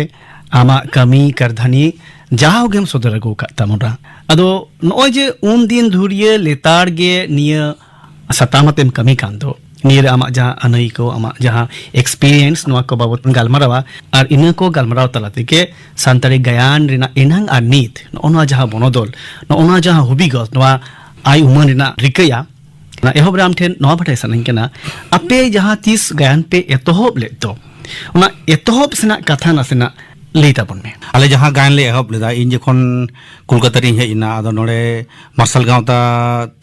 ᱟᱢᱟᱜ ᱠᱟᱹᱢᱤ ᱠᱟᱹᱨᱫᱷᱟᱹᱱᱤ ᱡᱟᱣ ᱜᱮᱢ ᱥᱚᱫᱚᱨ ᱟᱹᱜᱩ ᱟᱠᱟᱫ ᱛᱟᱵᱚᱱᱟ᱾ ᱟᱫᱚ ᱱᱚᱜᱼᱚᱭ ᱡᱮ ᱩᱱ ᱫᱤᱱ ᱫᱷᱩᱨᱤᱭᱟᱹ ᱞᱮᱛᱟᱲ ᱜᱮ ᱱᱤᱭᱟᱹ ᱥᱟᱛᱟᱢ ᱟᱛᱮᱢ ᱠᱟᱹᱢᱤ ᱠᱟᱱ ᱫᱚ, ᱱᱤᱭᱟᱹ ᱨᱮ ᱟᱢᱟᱜ ᱡᱟᱦᱟᱸ ᱟᱹᱱᱟᱹᱭᱠᱟᱹᱣ, ᱟᱢᱟᱜ ᱡᱟᱦᱟᱸ experience, ᱱᱚᱣᱟ ᱠᱚ ᱵᱟᱵᱚᱛ ᱵᱚᱱ ᱜᱟᱞᱢᱟᱨᱟᱣᱟ᱾ ᱟᱨ ᱤᱱᱟᱹ ᱠᱚ ᱜᱟᱞᱢᱟᱨᱟᱣ ᱛᱟᱞᱟ ᱛᱮᱜᱮ ᱥᱟᱱᱛᱟᱲᱤ ᱜᱟᱭᱟᱱ ᱨᱮᱱᱟᱜ ᱮᱱᱟᱝ ᱟᱨ ᱱᱤᱛ ᱱᱚᱜᱼᱚ ᱱᱚᱣᱟ ᱡᱟᱦᱟᱸ ᱵᱚᱱᱚᱫᱚᱞ, ᱱᱚᱜᱼᱚ ᱱᱚᱣᱟ ᱡᱟᱦᱟᱸ ᱦᱩᱵᱤᱜᱚᱛ, ᱱᱚᱣᱟ ᱟᱭ ᱩᱢᱟᱹᱱ ᱨᱮᱱᱟᱜ ᱨᱤᱠᱟᱹᱭᱟ, ᱚᱱᱟ ᱮᱦᱚᱵ ᱨᱮ ᱟᱢ ᱴᱷᱮᱱ ᱱᱚᱣᱟ ᱵᱟᱰᱟᱭ ᱥᱟᱱᱟᱧ ᱠᱟᱱᱟ, ᱟᱯᱮ ᱡᱟᱦᱟᱸ ᱛᱤᱥ ᱜᱟᱭᱟᱱ ᱯᱮ ᱮᱛᱚᱦᱚᱵ ᱞᱮᱫ ᱫᱚ, ᱚᱱᱟ ᱮᱛᱚᱦᱚᱵ ᱥᱮᱱᱟᱜ ᱠᱟᱛᱷᱟ ᱱᱟᱥᱮᱱᱟᱜ ᱞᱟᱹᱭ ᱛᱟᱵᱚᱱ ᱢᱮ᱾ ᱟᱞᱮ ᱡᱟᱦᱟᱸ ᱜᱟᱭᱟᱱ ᱞᱮ ᱮᱦᱚᱵ ᱞᱮᱫᱟ, ᱤᱧ ᱡᱚᱠᱷᱚᱱ ᱠᱳᱞᱠᱟᱛᱟ ᱨᱤᱧ ᱦᱮᱡ ᱮᱱᱟ, ᱟᱫᱚ ᱱᱚᱰᱮ ᱢᱟᱨᱥᱟᱞ ᱜᱟᱶᱛᱟ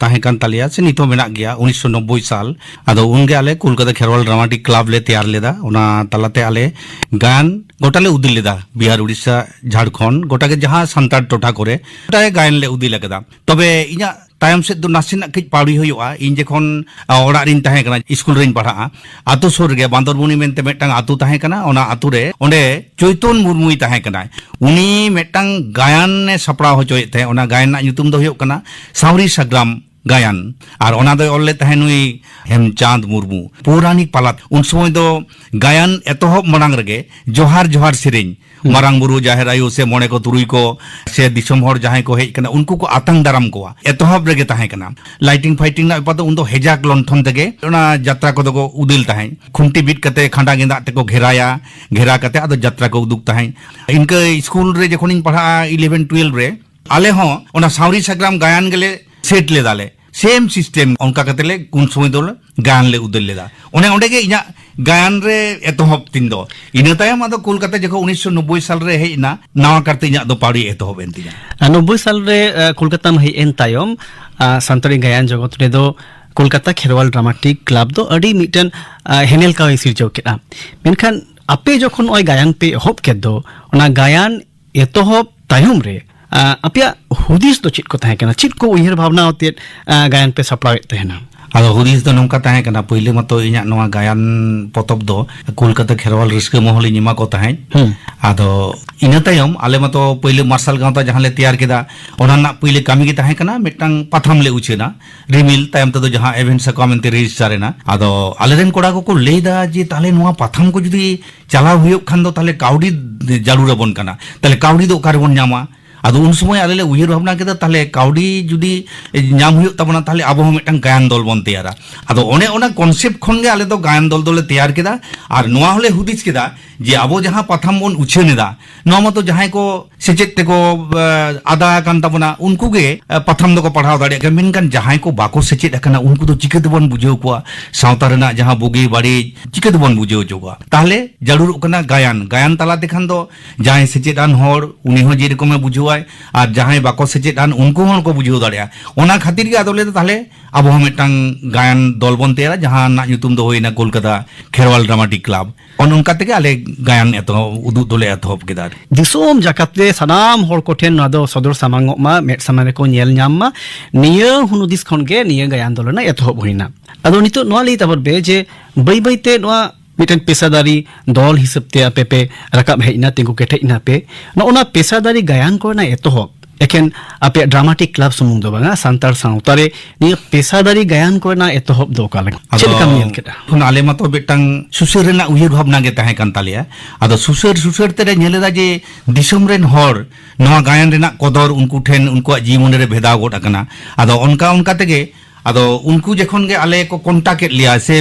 ᱛᱟᱦᱮᱸ ᱠᱟᱱ ᱛᱟᱞᱮᱭᱟ, ᱥᱮ ᱱᱤᱛ ᱦᱚᱸ ᱢᱮᱱᱟᱜ ᱜᱮᱭᱟ, ᱩᱱᱤᱥᱥᱚ ᱱᱚᱵᱵᱳᱭ ᱥᱟᱞ᱾ ᱟᱫᱚ ᱩᱱᱜᱮ ᱟᱞᱮ ᱠᱳᱞᱠᱟᱛᱟ ᱠᱷᱮᱨᱣᱟᱞ ᱰᱨᱟᱢᱟᱴᱤᱠ ᱠᱞᱟᱵᱽ ᱞᱮ ᱛᱮᱭᱟᱨ ᱞᱮᱫᱟ᱾ ᱚᱱᱟ ᱛᱟᱞᱟᱛᱮ ᱟᱞᱮ ᱜᱟᱭᱟᱱ ᱜᱚᱴᱟ ᱞᱮ ᱩᱫᱩᱞ ᱞᱮᱫᱟ, ᱵᱤᱦᱟᱨ, ᱩᱲᱤᱥᱥᱟ, ᱡᱷᱟᱲᱠᱷᱚᱸᱰ, ᱜᱚᱴᱟ ᱜᱮ ᱡᱟᱦᱟᱸ ᱥᱟᱱᱛᱟᱲ ᱴᱚᱴᱷᱟ ᱠᱚᱨᱮ, ᱜᱚᱴᱟ ᱜᱮ ᱜᱟᱭᱟᱱ ᱞᱮ ᱩᱫᱩᱞ ᱟᱠᱟᱫᱟ᱾ ᱛᱚᱵᱮ ᱤᱧᱟᱹᱜ ᱛᱟᱭᱚᱢ ᱥᱮᱫ ᱫᱚ ᱱᱟᱥᱮᱱᱟᱜ ᱠᱟᱹᱡ ᱯᱟᱣᱲᱤ ᱦᱩᱭᱩᱜᱼᱟ᱾ ᱤᱧ ᱡᱚᱠᱷᱚᱱ, ᱟ, ᱚᱲᱟᱜ ᱨᱤᱧ ᱛᱟᱦᱮᱸ ᱠᱟᱱᱟ, ᱥᱠᱩᱞ ᱨᱤᱧ ᱯᱟᱲᱦᱟᱜᱼᱟ, ᱟᱛᱳ ᱥᱩᱨ ᱨᱮᱜᱮ ᱵᱟᱸᱫᱚᱨᱵᱚᱱᱤ ᱢᱮᱱᱛᱮ ᱢᱤᱫᱴᱟᱝ ᱟᱛᱳ ᱛᱟᱦᱮᱸ ᱠᱟᱱᱟ᱾ ᱚᱱᱟ ᱟᱛᱳ ᱨᱮ, ᱚᱸᱰᱮ ᱪᱳᱭᱛᱚᱱ ᱢᱩᱨᱢᱩᱭ ᱛᱟᱦᱮᱸ ᱠᱟᱱᱟᱭ᱾ ᱩᱱᱤ ᱢᱤᱫᱴᱟᱝ ᱜᱟᱭᱟᱱ ᱮ ᱥᱟᱯᱲᱟᱣ ᱦᱚᱪᱚᱭᱮᱫ ᱛᱟᱦᱮᱸᱫ᱾ ᱚᱱᱟ ᱜᱟᱭᱟᱱ ᱨᱮᱱᱟᱜ ᱧᱩᱛᱩᱢ ᱫᱚ ᱦᱩᱭᱩᱜ ᱠᱟᱱᱟ ᱥᱟᱶᱨᱤ ᱥᱟᱜᱽᱨᱟᱢ ᱜᱟᱭᱟᱱ, ᱟᱨ ᱚᱱᱟ ᱫᱚᱭ ᱚᱞ ᱞᱮᱫ ᱛᱟᱦᱮᱸᱫ ᱱᱩᱭ ᱦᱮᱢᱪᱟᱸᱫᱽ ᱢᱩᱨᱢᱩ᱾ ᱯᱳᱣᱨᱟᱱᱤᱠ ᱯᱟᱞᱟᱛ, ᱩᱱ ᱥᱚᱢᱚᱭ ᱫᱚ ᱜᱟᱭᱟᱱ ᱮᱛᱚᱦᱚᱵ ᱢᱟᱲᱟᱝ ᱨᱮᱜᱮ ᱡᱚᱦᱟᱨ ᱡᱚᱦᱟᱨ ᱥᱮᱨᱮᱧ, ᱦᱩᱸ᱾ ᱢᱟᱨᱟᱝ ᱵᱩᱨᱩ, ᱡᱟᱦᱮᱨ ᱟᱭᱳ, ᱥᱮ ᱢᱚᱬᱮ ᱠᱚ ᱛᱩᱨᱩᱭ ᱠᱚ, ᱥᱮ ᱫᱤᱥᱚᱢ ᱦᱚᱲ ᱡᱟᱦᱟᱸᱭ ᱠᱚ ᱦᱮᱡ ᱠᱟᱱᱟ, ᱩᱱᱠᱩ ᱠᱚ ᱟᱛᱟᱝ ᱫᱟᱨᱟᱢ ᱠᱚᱣᱟ᱾ ᱮᱛᱚᱦᱚᱵ ᱨᱮᱜᱮ ᱛᱟᱦᱮᱸ ᱠᱟᱱᱟ᱾ ᱞᱟᱭᱴᱤᱝ ᱯᱷᱟᱭᱴᱤᱝ ᱨᱮᱱᱟᱜ ᱵᱮᱯᱟᱨ ᱫᱚ ᱩᱱᱫᱚ ᱦᱮᱡᱟᱠ ᱞᱚᱱᱴᱷᱚᱱ ᱛᱮᱜᱮ ᱚᱱᱟ ᱡᱟᱛᱨᱟ ᱠᱚᱫᱚ ᱠᱚ ᱩᱫᱮᱞ ᱛᱟᱦᱮᱸᱫ᱾ ᱠᱷᱩᱱᱴᱤ ᱵᱤᱫ ᱠᱟᱛᱮ ᱠᱷᱟᱸᱰᱟ ᱜᱮᱸᱫᱟᱜ ᱛᱮᱠᱚ ᱜᱷᱮᱨᱟᱭᱟ, ᱜᱷᱮᱨᱟ ᱠᱟᱛᱮ ᱟᱫᱚ ᱡᱟᱛᱨᱟ ᱠᱚ ᱩᱫᱩᱜ ᱛᱟᱦᱮᱸᱫ᱾ ᱤᱱᱠᱟᱹ ᱥᱠᱩᱞ ᱨᱮ ᱡᱚᱠᱷᱚᱱᱤᱧ ᱯᱟᱲᱦᱟᱜᱼᱟ, ᱤᱞᱮᱵᱷᱮᱱ ᱴᱩᱭᱮᱞᱵᱷ ᱨᱮ, ᱟᱞᱮ ᱦᱚᱸ ᱚᱱᱟ ᱥᱟᱶᱨᱤ ᱥᱟᱜᱽᱨᱟᱢ ᱜᱟᱭᱟᱱ ᱜᱮᱞᱮ ᱥᱮᱴ ᱞᱮᱫᱟᱞᱮ, ᱥᱮᱢ ᱥᱤᱥᱴᱮᱢ᱾ ᱚᱱᱠᱟ ᱠᱟᱛᱮ ᱞᱮ ᱩᱱ ᱥᱚᱢᱚᱭ ᱫᱚ ᱜᱟᱭᱟᱱ ᱞᱮ ᱩᱫᱮᱞ ᱞᱮᱫᱟ᱾ ᱚᱱᱮ ᱚᱸᱰᱮ ᱜᱮ ᱤᱧᱟᱹᱜ ᱜᱟᱭᱟᱱ ᱨᱮ ᱮᱛᱚᱦᱚᱵ ᱛᱤᱧ ᱫᱚ᱾ ᱤᱱᱟᱹ ᱛᱟᱭᱚᱢ ᱟᱫᱚ ᱠᱳᱞᱠᱟᱛᱟ ᱡᱚᱠᱷᱚᱱ ᱩᱱᱤᱥᱥᱚ ᱱᱚᱵᱵᱳᱭ ᱥᱟᱞ ᱨᱮ ᱦᱮᱡ ᱮᱱᱟ, ᱱᱟᱣᱟ ᱠᱟᱨᱛᱮ ᱤᱧᱟᱹᱜ ᱫᱚ ᱯᱟᱣᱲᱤ ᱮᱛᱚᱦᱚᱵ ᱮᱱ ᱛᱤᱧᱟ᱾ ᱟᱨ ᱱᱚᱵᱵᱳᱭ ᱥᱟᱞ ᱨᱮ, ᱟ, ᱠᱳᱞᱠᱟᱛᱟᱢ ᱦᱮᱡ ᱮᱱ ᱛᱟᱭᱚᱢ, ᱟ, ᱥᱟᱱᱛᱟᱲᱤ ᱜᱟᱭᱟᱱ ᱡᱚᱜᱚᱛ ᱨᱮᱫᱚ ᱠᱳᱞᱠᱟᱛᱟ ᱠᱷᱮᱨᱣᱟᱞ ᱰᱨᱟᱢᱟᱴᱤᱠ ᱠᱞᱟᱵᱽ ᱫᱚ ᱟᱹᱰᱤ ᱢᱤᱫᱴᱮᱱ, ᱟ, ᱦᱮᱱᱮᱞ ᱠᱟᱣᱮ ᱥᱤᱨᱡᱟᱹᱣ ᱠᱮᱫᱼᱟ᱾ ᱢᱮᱱᱠᱷᱟᱱ ᱟᱯᱮ ᱡᱚᱠᱷᱚᱱ ᱱᱚᱜᱼᱚᱭ ᱜᱟᱭᱟᱱ ᱯᱮ ᱮᱦᱚᱵ ᱠᱮᱫ ᱫᱚ, ᱚᱱᱟ ᱜᱟᱭᱟᱱ ᱮᱛᱚᱦᱚᱵ ᱛᱟᱭᱚᱢ ᱨᱮ, ᱟ, ᱟᱯᱮᱭᱟᱜ ᱦᱩᱫᱤᱥ ᱫᱚ ᱪᱮᱫ ᱠᱚ ᱛᱟᱦᱮᱸ ᱠᱟᱱᱟ? ᱪᱮᱫ ᱠᱚ ᱩᱭᱦᱟᱹᱨ ᱵᱷᱟᱵᱽᱱᱟ ᱟᱛᱮᱫ, ᱟ, ᱜᱟᱭᱟᱱ ᱯᱮ ᱥᱟᱯᱲᱟᱣᱮᱫ ᱛᱟᱦᱮᱱᱟ? ᱟᱫᱚ ᱦᱩᱫᱤᱥ ᱫᱚ ᱱᱚᱝᱠᱟ ᱛᱟᱦᱮᱸ ᱠᱟᱱᱟ, ᱯᱳᱭᱞᱳ ᱢᱟᱛᱚ ᱤᱧᱟᱹᱜ ᱱᱚᱣᱟ ᱜᱟᱭᱟᱱ ᱯᱚᱛᱚᱵ ᱫᱚ ᱠᱳᱞᱠᱟᱛᱟ ᱠᱷᱮᱨᱣᱟᱞ ᱨᱟᱹᱥᱠᱟᱹ ᱢᱚᱦᱚᱞᱤᱧ ᱮᱢᱟ ᱠᱚ ᱛᱟᱦᱮᱸᱫ᱾ ᱦᱩᱸ᱾ ᱟᱫᱚ ᱤᱱᱟᱹ ᱛᱟᱭᱚᱢ ᱟᱞᱮ ᱢᱟᱛᱚ ᱯᱳᱭᱞᱳ ᱢᱟᱨᱥᱟᱞ ᱜᱟᱶᱛᱟ ᱡᱟᱦᱟᱸ ᱞᱮ ᱛᱮᱭᱟᱨ ᱠᱮᱫᱟ, ᱚᱱᱟ ᱨᱮᱱᱟᱜ ᱯᱳᱭᱞᱳ ᱠᱟᱹᱢᱤ ᱜᱮ ᱛᱟᱦᱮᱸ ᱠᱟᱱᱟ ᱢᱤᱫᱴᱟᱝ ᱯᱟᱛᱷᱟᱢ ᱞᱮ ᱩᱪᱷᱟᱹᱱᱟ, ᱨᱤᱢᱤᱞ, ᱛᱟᱭᱚᱢ ᱛᱮᱫᱚ ᱡᱟᱦᱟᱸ ᱮᱵᱷᱮᱱ ᱥᱟᱠᱣᱟᱢ ᱮᱱᱛᱮ ᱨᱮᱡᱤᱥᱴᱟᱨ ᱮᱱᱟ᱾ ᱟᱫᱚ ᱟᱞᱮᱨᱮᱱ ᱠᱚᱲᱟ ᱠᱚᱠᱚ ᱞᱟᱹᱭᱫᱟ ᱡᱮ, ᱛᱟᱦᱞᱮ ᱱᱚᱣᱟ ᱯᱟᱛᱷᱟᱢ ᱠᱚ ᱡᱩᱫᱤ ᱪᱟᱞᱟᱣ ᱦᱩᱭᱩᱜ ᱠᱷᱟᱱ ᱫᱚ ᱛᱟᱦᱞᱮ ᱠᱟᱹᱣᱰᱤ ᱡᱟᱹᱨᱩᱲ ᱟᱵᱚᱱ ᱠᱟᱱᱟ, ᱛᱟᱦᱞᱮ ᱠᱟᱹᱣᱰᱤ ᱫᱚ ᱚᱠᱟ ᱨᱮᱵᱚᱱ ᱧᱟᱢᱟ? ᱟᱫᱚ ᱩᱱ ᱥᱚᱢᱚᱭ ᱟᱞᱮ ᱞᱮ ᱩᱭᱦᱟᱹᱨ ᱵᱷᱟᱵᱽᱱᱟ ᱠᱮᱫᱟ, ᱛᱟᱦᱞᱮ ᱠᱟᱹᱣᱰᱤ ᱡᱩᱫᱤ ᱧᱟᱢ ᱦᱩᱭᱩᱜ ᱛᱟᱵᱚᱱᱟ, ᱛᱟᱦᱞᱮ ᱟᱵᱚ ᱦᱚᱸ ᱢᱤᱫᱴᱟᱝ ᱜᱟᱭᱟᱱ ᱫᱚᱞ ᱵᱚᱱ ᱛᱮᱭᱟᱨᱟ᱾ ᱟᱫᱚ ᱚᱱᱮ ᱚᱱᱟ ᱠᱚᱱᱥᱮᱯᱴ ᱠᱷᱚᱱ ᱜᱮ ᱟᱞᱮ ᱫᱚ ᱜᱟᱭᱟᱱ ᱫᱚᱞ ᱫᱚᱞᱮ ᱛᱮᱭᱟᱨ ᱠᱮᱫᱟ᱾ ᱟᱨ ᱱᱚᱣᱟ ᱦᱚᱸᱞᱮ ᱦᱩᱫᱤᱥ ᱠᱮᱫᱟ ᱡᱮ ᱟᱵᱚ ᱡᱟᱦᱟᱸ ᱯᱟᱛᱷᱟᱢ ᱵᱚᱱ ᱩᱪᱷᱟᱹᱱ ᱮᱫᱟ, ᱱᱚᱣᱟ ᱢᱟᱛᱚ ᱡᱟᱦᱟᱸᱭ ᱠᱚ ᱥᱮᱪᱮᱫ ᱛᱮᱠᱚ, ᱮ, ᱟᱫᱟ ᱟᱠᱟᱱ ᱛᱟᱵᱚᱱᱟ, ᱩᱱᱠᱩ ᱜᱮ, ᱮ, ᱯᱟᱛᱷᱟᱢ ᱫᱚᱠᱚ ᱯᱟᱲᱦᱟᱣ ᱫᱟᱲᱮᱭᱟᱜ ᱜᱮᱭᱟ᱾ ᱢᱮᱱᱠᱷᱟᱱ ᱡᱟᱦᱟᱸᱭ ᱠᱚ ᱵᱟᱠᱚ ᱥᱮᱪᱮᱫ ᱟᱠᱟᱱᱟ, ᱩᱱᱠᱩ ᱫᱚ ᱪᱤᱠᱟᱹ ᱛᱮᱵᱚᱱ ᱵᱩᱡᱷᱟᱹᱣ ᱠᱚᱣᱟ? ᱥᱟᱶᱛᱟ ᱨᱮᱱᱟᱜ ᱡᱟᱦᱟᱸ ᱵᱩᱜᱤ ᱵᱟᱹᱲᱤᱡ ᱪᱤᱠᱟᱹ ᱛᱮᱵᱚᱱ ᱵᱩᱡᱷᱟᱹᱣ ᱦᱚᱪᱚ ᱠᱚᱣᱟ? ᱛᱟᱦᱞᱮ ᱡᱟᱹᱨᱩᱲᱚᱜ ᱠᱟᱱᱟ ᱜᱟᱭᱟᱱ᱾ ᱜᱟᱭᱟᱱ ᱛᱟᱞᱟ ᱛᱮᱠᱷᱟᱱ ᱫᱚ ᱡᱟᱦᱟᱸᱭ ᱥᱮᱪᱮᱫ ᱟᱱ ᱦᱚᱲ, ᱩᱱᱤ ᱦᱚᱸ ᱡᱮᱨᱚᱠᱚᱢᱮ ᱵᱩᱡᱷᱟᱹᱣᱟᱭ, ᱟᱨ ᱡᱟᱦᱟᱸᱭ ᱵᱟᱠᱚ ᱥᱮᱪᱮᱫ ᱟᱱ, ᱩᱱᱠᱩ ᱦᱚᱸ ᱠᱚ ᱵᱩᱡᱷᱟᱹᱣ ᱫᱟᱲᱮᱭᱟᱜᱼᱟ᱾ ᱚᱱᱟ ᱠᱷᱟᱹᱛᱤᱨ ᱜᱮ ᱟᱫᱚ ᱞᱟᱹᱭ ᱫᱟ, ᱛᱟᱦᱞᱮ ᱟᱵᱚ ᱦᱚᱸ ᱢᱤᱫᱴᱟᱝ ᱜᱟᱭᱟᱱ ᱫᱚᱞ ᱵᱚᱱ ᱛᱮᱭᱟᱨᱟ, ᱡᱟᱦᱟᱸ ᱨᱮᱱᱟᱜ ᱧᱩᱛᱩᱢ ᱫᱚ ᱦᱩᱭᱱᱟ ᱠᱳᱞᱠᱟᱛᱟ ᱠᱷᱮᱨᱣᱟᱞ ᱰᱨᱟᱢᱟᱴᱤᱠ ᱠᱞᱟᱵᱽ᱾ ᱚᱱ ᱚᱱᱠᱟ ᱛᱮᱜᱮ ᱟᱞᱮ ᱜᱟᱭᱟᱱ ᱮᱛᱚᱦᱚᱵ, ᱩᱫᱩᱜ ᱫᱚᱞᱮ ᱮᱛᱚᱦᱚᱵ ᱠᱮᱫᱟ᱾ ᱫᱤᱥᱚᱢ ᱡᱟᱠᱟᱛ ᱨᱮ ᱥᱟᱱᱟᱢ ᱦᱚᱲ ᱠᱚᱴᱷᱮᱱ ᱱᱚᱣᱟ ᱫᱚ ᱥᱚᱫᱚᱨ ᱥᱟᱢᱟᱝᱚᱜ ᱢᱟ, ᱢᱮᱫ ᱥᱟᱢᱟᱝ ᱨᱮᱠᱚ ᱧᱮᱞ ᱧᱟᱢ ᱢᱟ᱾ ᱱᱤᱭᱟᱹ ᱦᱩᱱᱩᱫᱤᱥ ᱠᱷᱚᱱ ᱜᱮ ᱱᱤᱭᱟᱹ ᱜᱟᱭᱟᱱ ᱫᱚᱞ ᱨᱮᱱᱟᱜ ᱮᱛᱚᱦᱚᱵ ᱦᱩᱭᱱᱟ᱾ ᱟᱫᱚ ᱱᱤᱛᱚᱜ ᱱᱚᱣᱟ ᱞᱟᱹᱭ ᱛᱟᱵᱚᱱ ᱯᱮ ᱡᱮ ᱵᱟᱹᱭ ᱵᱟᱹᱭ ᱛᱮ ᱱᱚᱣᱟ ᱢᱤᱫᱴᱮᱱ ᱯᱮᱥᱟᱫᱟᱨᱤ ᱫᱚᱞ ᱦᱤᱥᱟᱹᱵ ᱛᱮ ᱟᱯᱮ ᱯᱮ ᱨᱟᱠᱟᱵ ᱦᱮᱡ ᱮᱱᱟ, ᱛᱤᱸᱜᱩ ᱠᱮᱴᱮᱡ ᱮᱱᱟ ᱯᱮ᱾ ᱱᱚᱜᱼᱚ ᱱᱟ ᱯᱮᱥᱟᱫᱟᱨᱤ ᱜᱟᱭᱟᱱ ᱠᱚᱨᱮᱱᱟᱜ ᱮᱛᱚᱦᱚᱵ ᱮᱠᱷᱮᱱ ᱟᱯᱮᱭᱟᱜ ᱰᱨᱟᱢᱟᱴᱤᱠ ᱠᱞᱟᱵᱽ ᱥᱩᱢᱩᱝ ᱫᱚ ᱵᱟᱝᱟ, ᱥᱟᱱᱛᱟᱲ ᱥᱟᱶᱛᱟ ᱨᱮ ᱱᱤᱭᱟᱹ ᱯᱮᱥᱟᱫᱟᱨᱤ ᱜᱟᱭᱟᱱ ᱠᱚᱨᱮᱱᱟᱜ ᱮᱛᱚᱦᱚᱵ ᱫᱚ ᱚᱠᱟ ᱞᱮᱠᱟ? ᱪᱮᱫ ᱞᱮᱠᱟᱢ ᱧᱮᱞ ᱠᱮᱫᱟ? ᱠᱷᱚᱱ ᱟᱞᱮ ᱢᱟᱛᱚ ᱢᱤᱫᱴᱟᱝ ᱥᱩᱥᱟᱹᱨ ᱨᱮᱱᱟᱜ ᱩᱭᱦᱟᱹᱨ ᱵᱷᱟᱵᱽᱱᱟ ᱜᱮ ᱛᱟᱦᱮᱸ ᱠᱟᱱ ᱛᱟᱞᱮᱭᱟ᱾ ᱟᱫᱚ ᱥᱩᱥᱟᱹᱨ ᱥᱩᱥᱟᱹᱨ ᱛᱮᱞᱮ ᱧᱮᱞ ᱮᱫᱟ ᱡᱮ ᱫᱤᱥᱚᱢ ᱨᱮᱱ ᱦᱚᱲ ᱱᱚᱣᱟ ᱜᱟᱭᱟᱱ ᱨᱮᱱᱟᱜ ᱠᱚᱫᱚᱨ ᱩᱱᱠᱩ ᱴᱷᱮᱱ, ᱩᱱᱠᱩᱣᱟᱜ ᱡᱤᱭᱚᱱ ᱨᱮ ᱵᱷᱮᱫᱟᱣ ᱜᱚᱫ ᱟᱠᱟᱱᱟ᱾ ᱟᱫᱚ ᱚᱱᱠᱟ ᱚᱱᱠᱟ ᱛᱮᱜᱮ ᱟᱫᱚ ᱩᱱᱠᱩ ᱡᱚᱠᱷᱚᱱ ᱜᱮ ᱟᱞᱮ ᱠᱚ ᱠᱚᱱᱴᱟᱠᱴ ᱮᱫ ᱞᱮᱭᱟ ᱥᱮ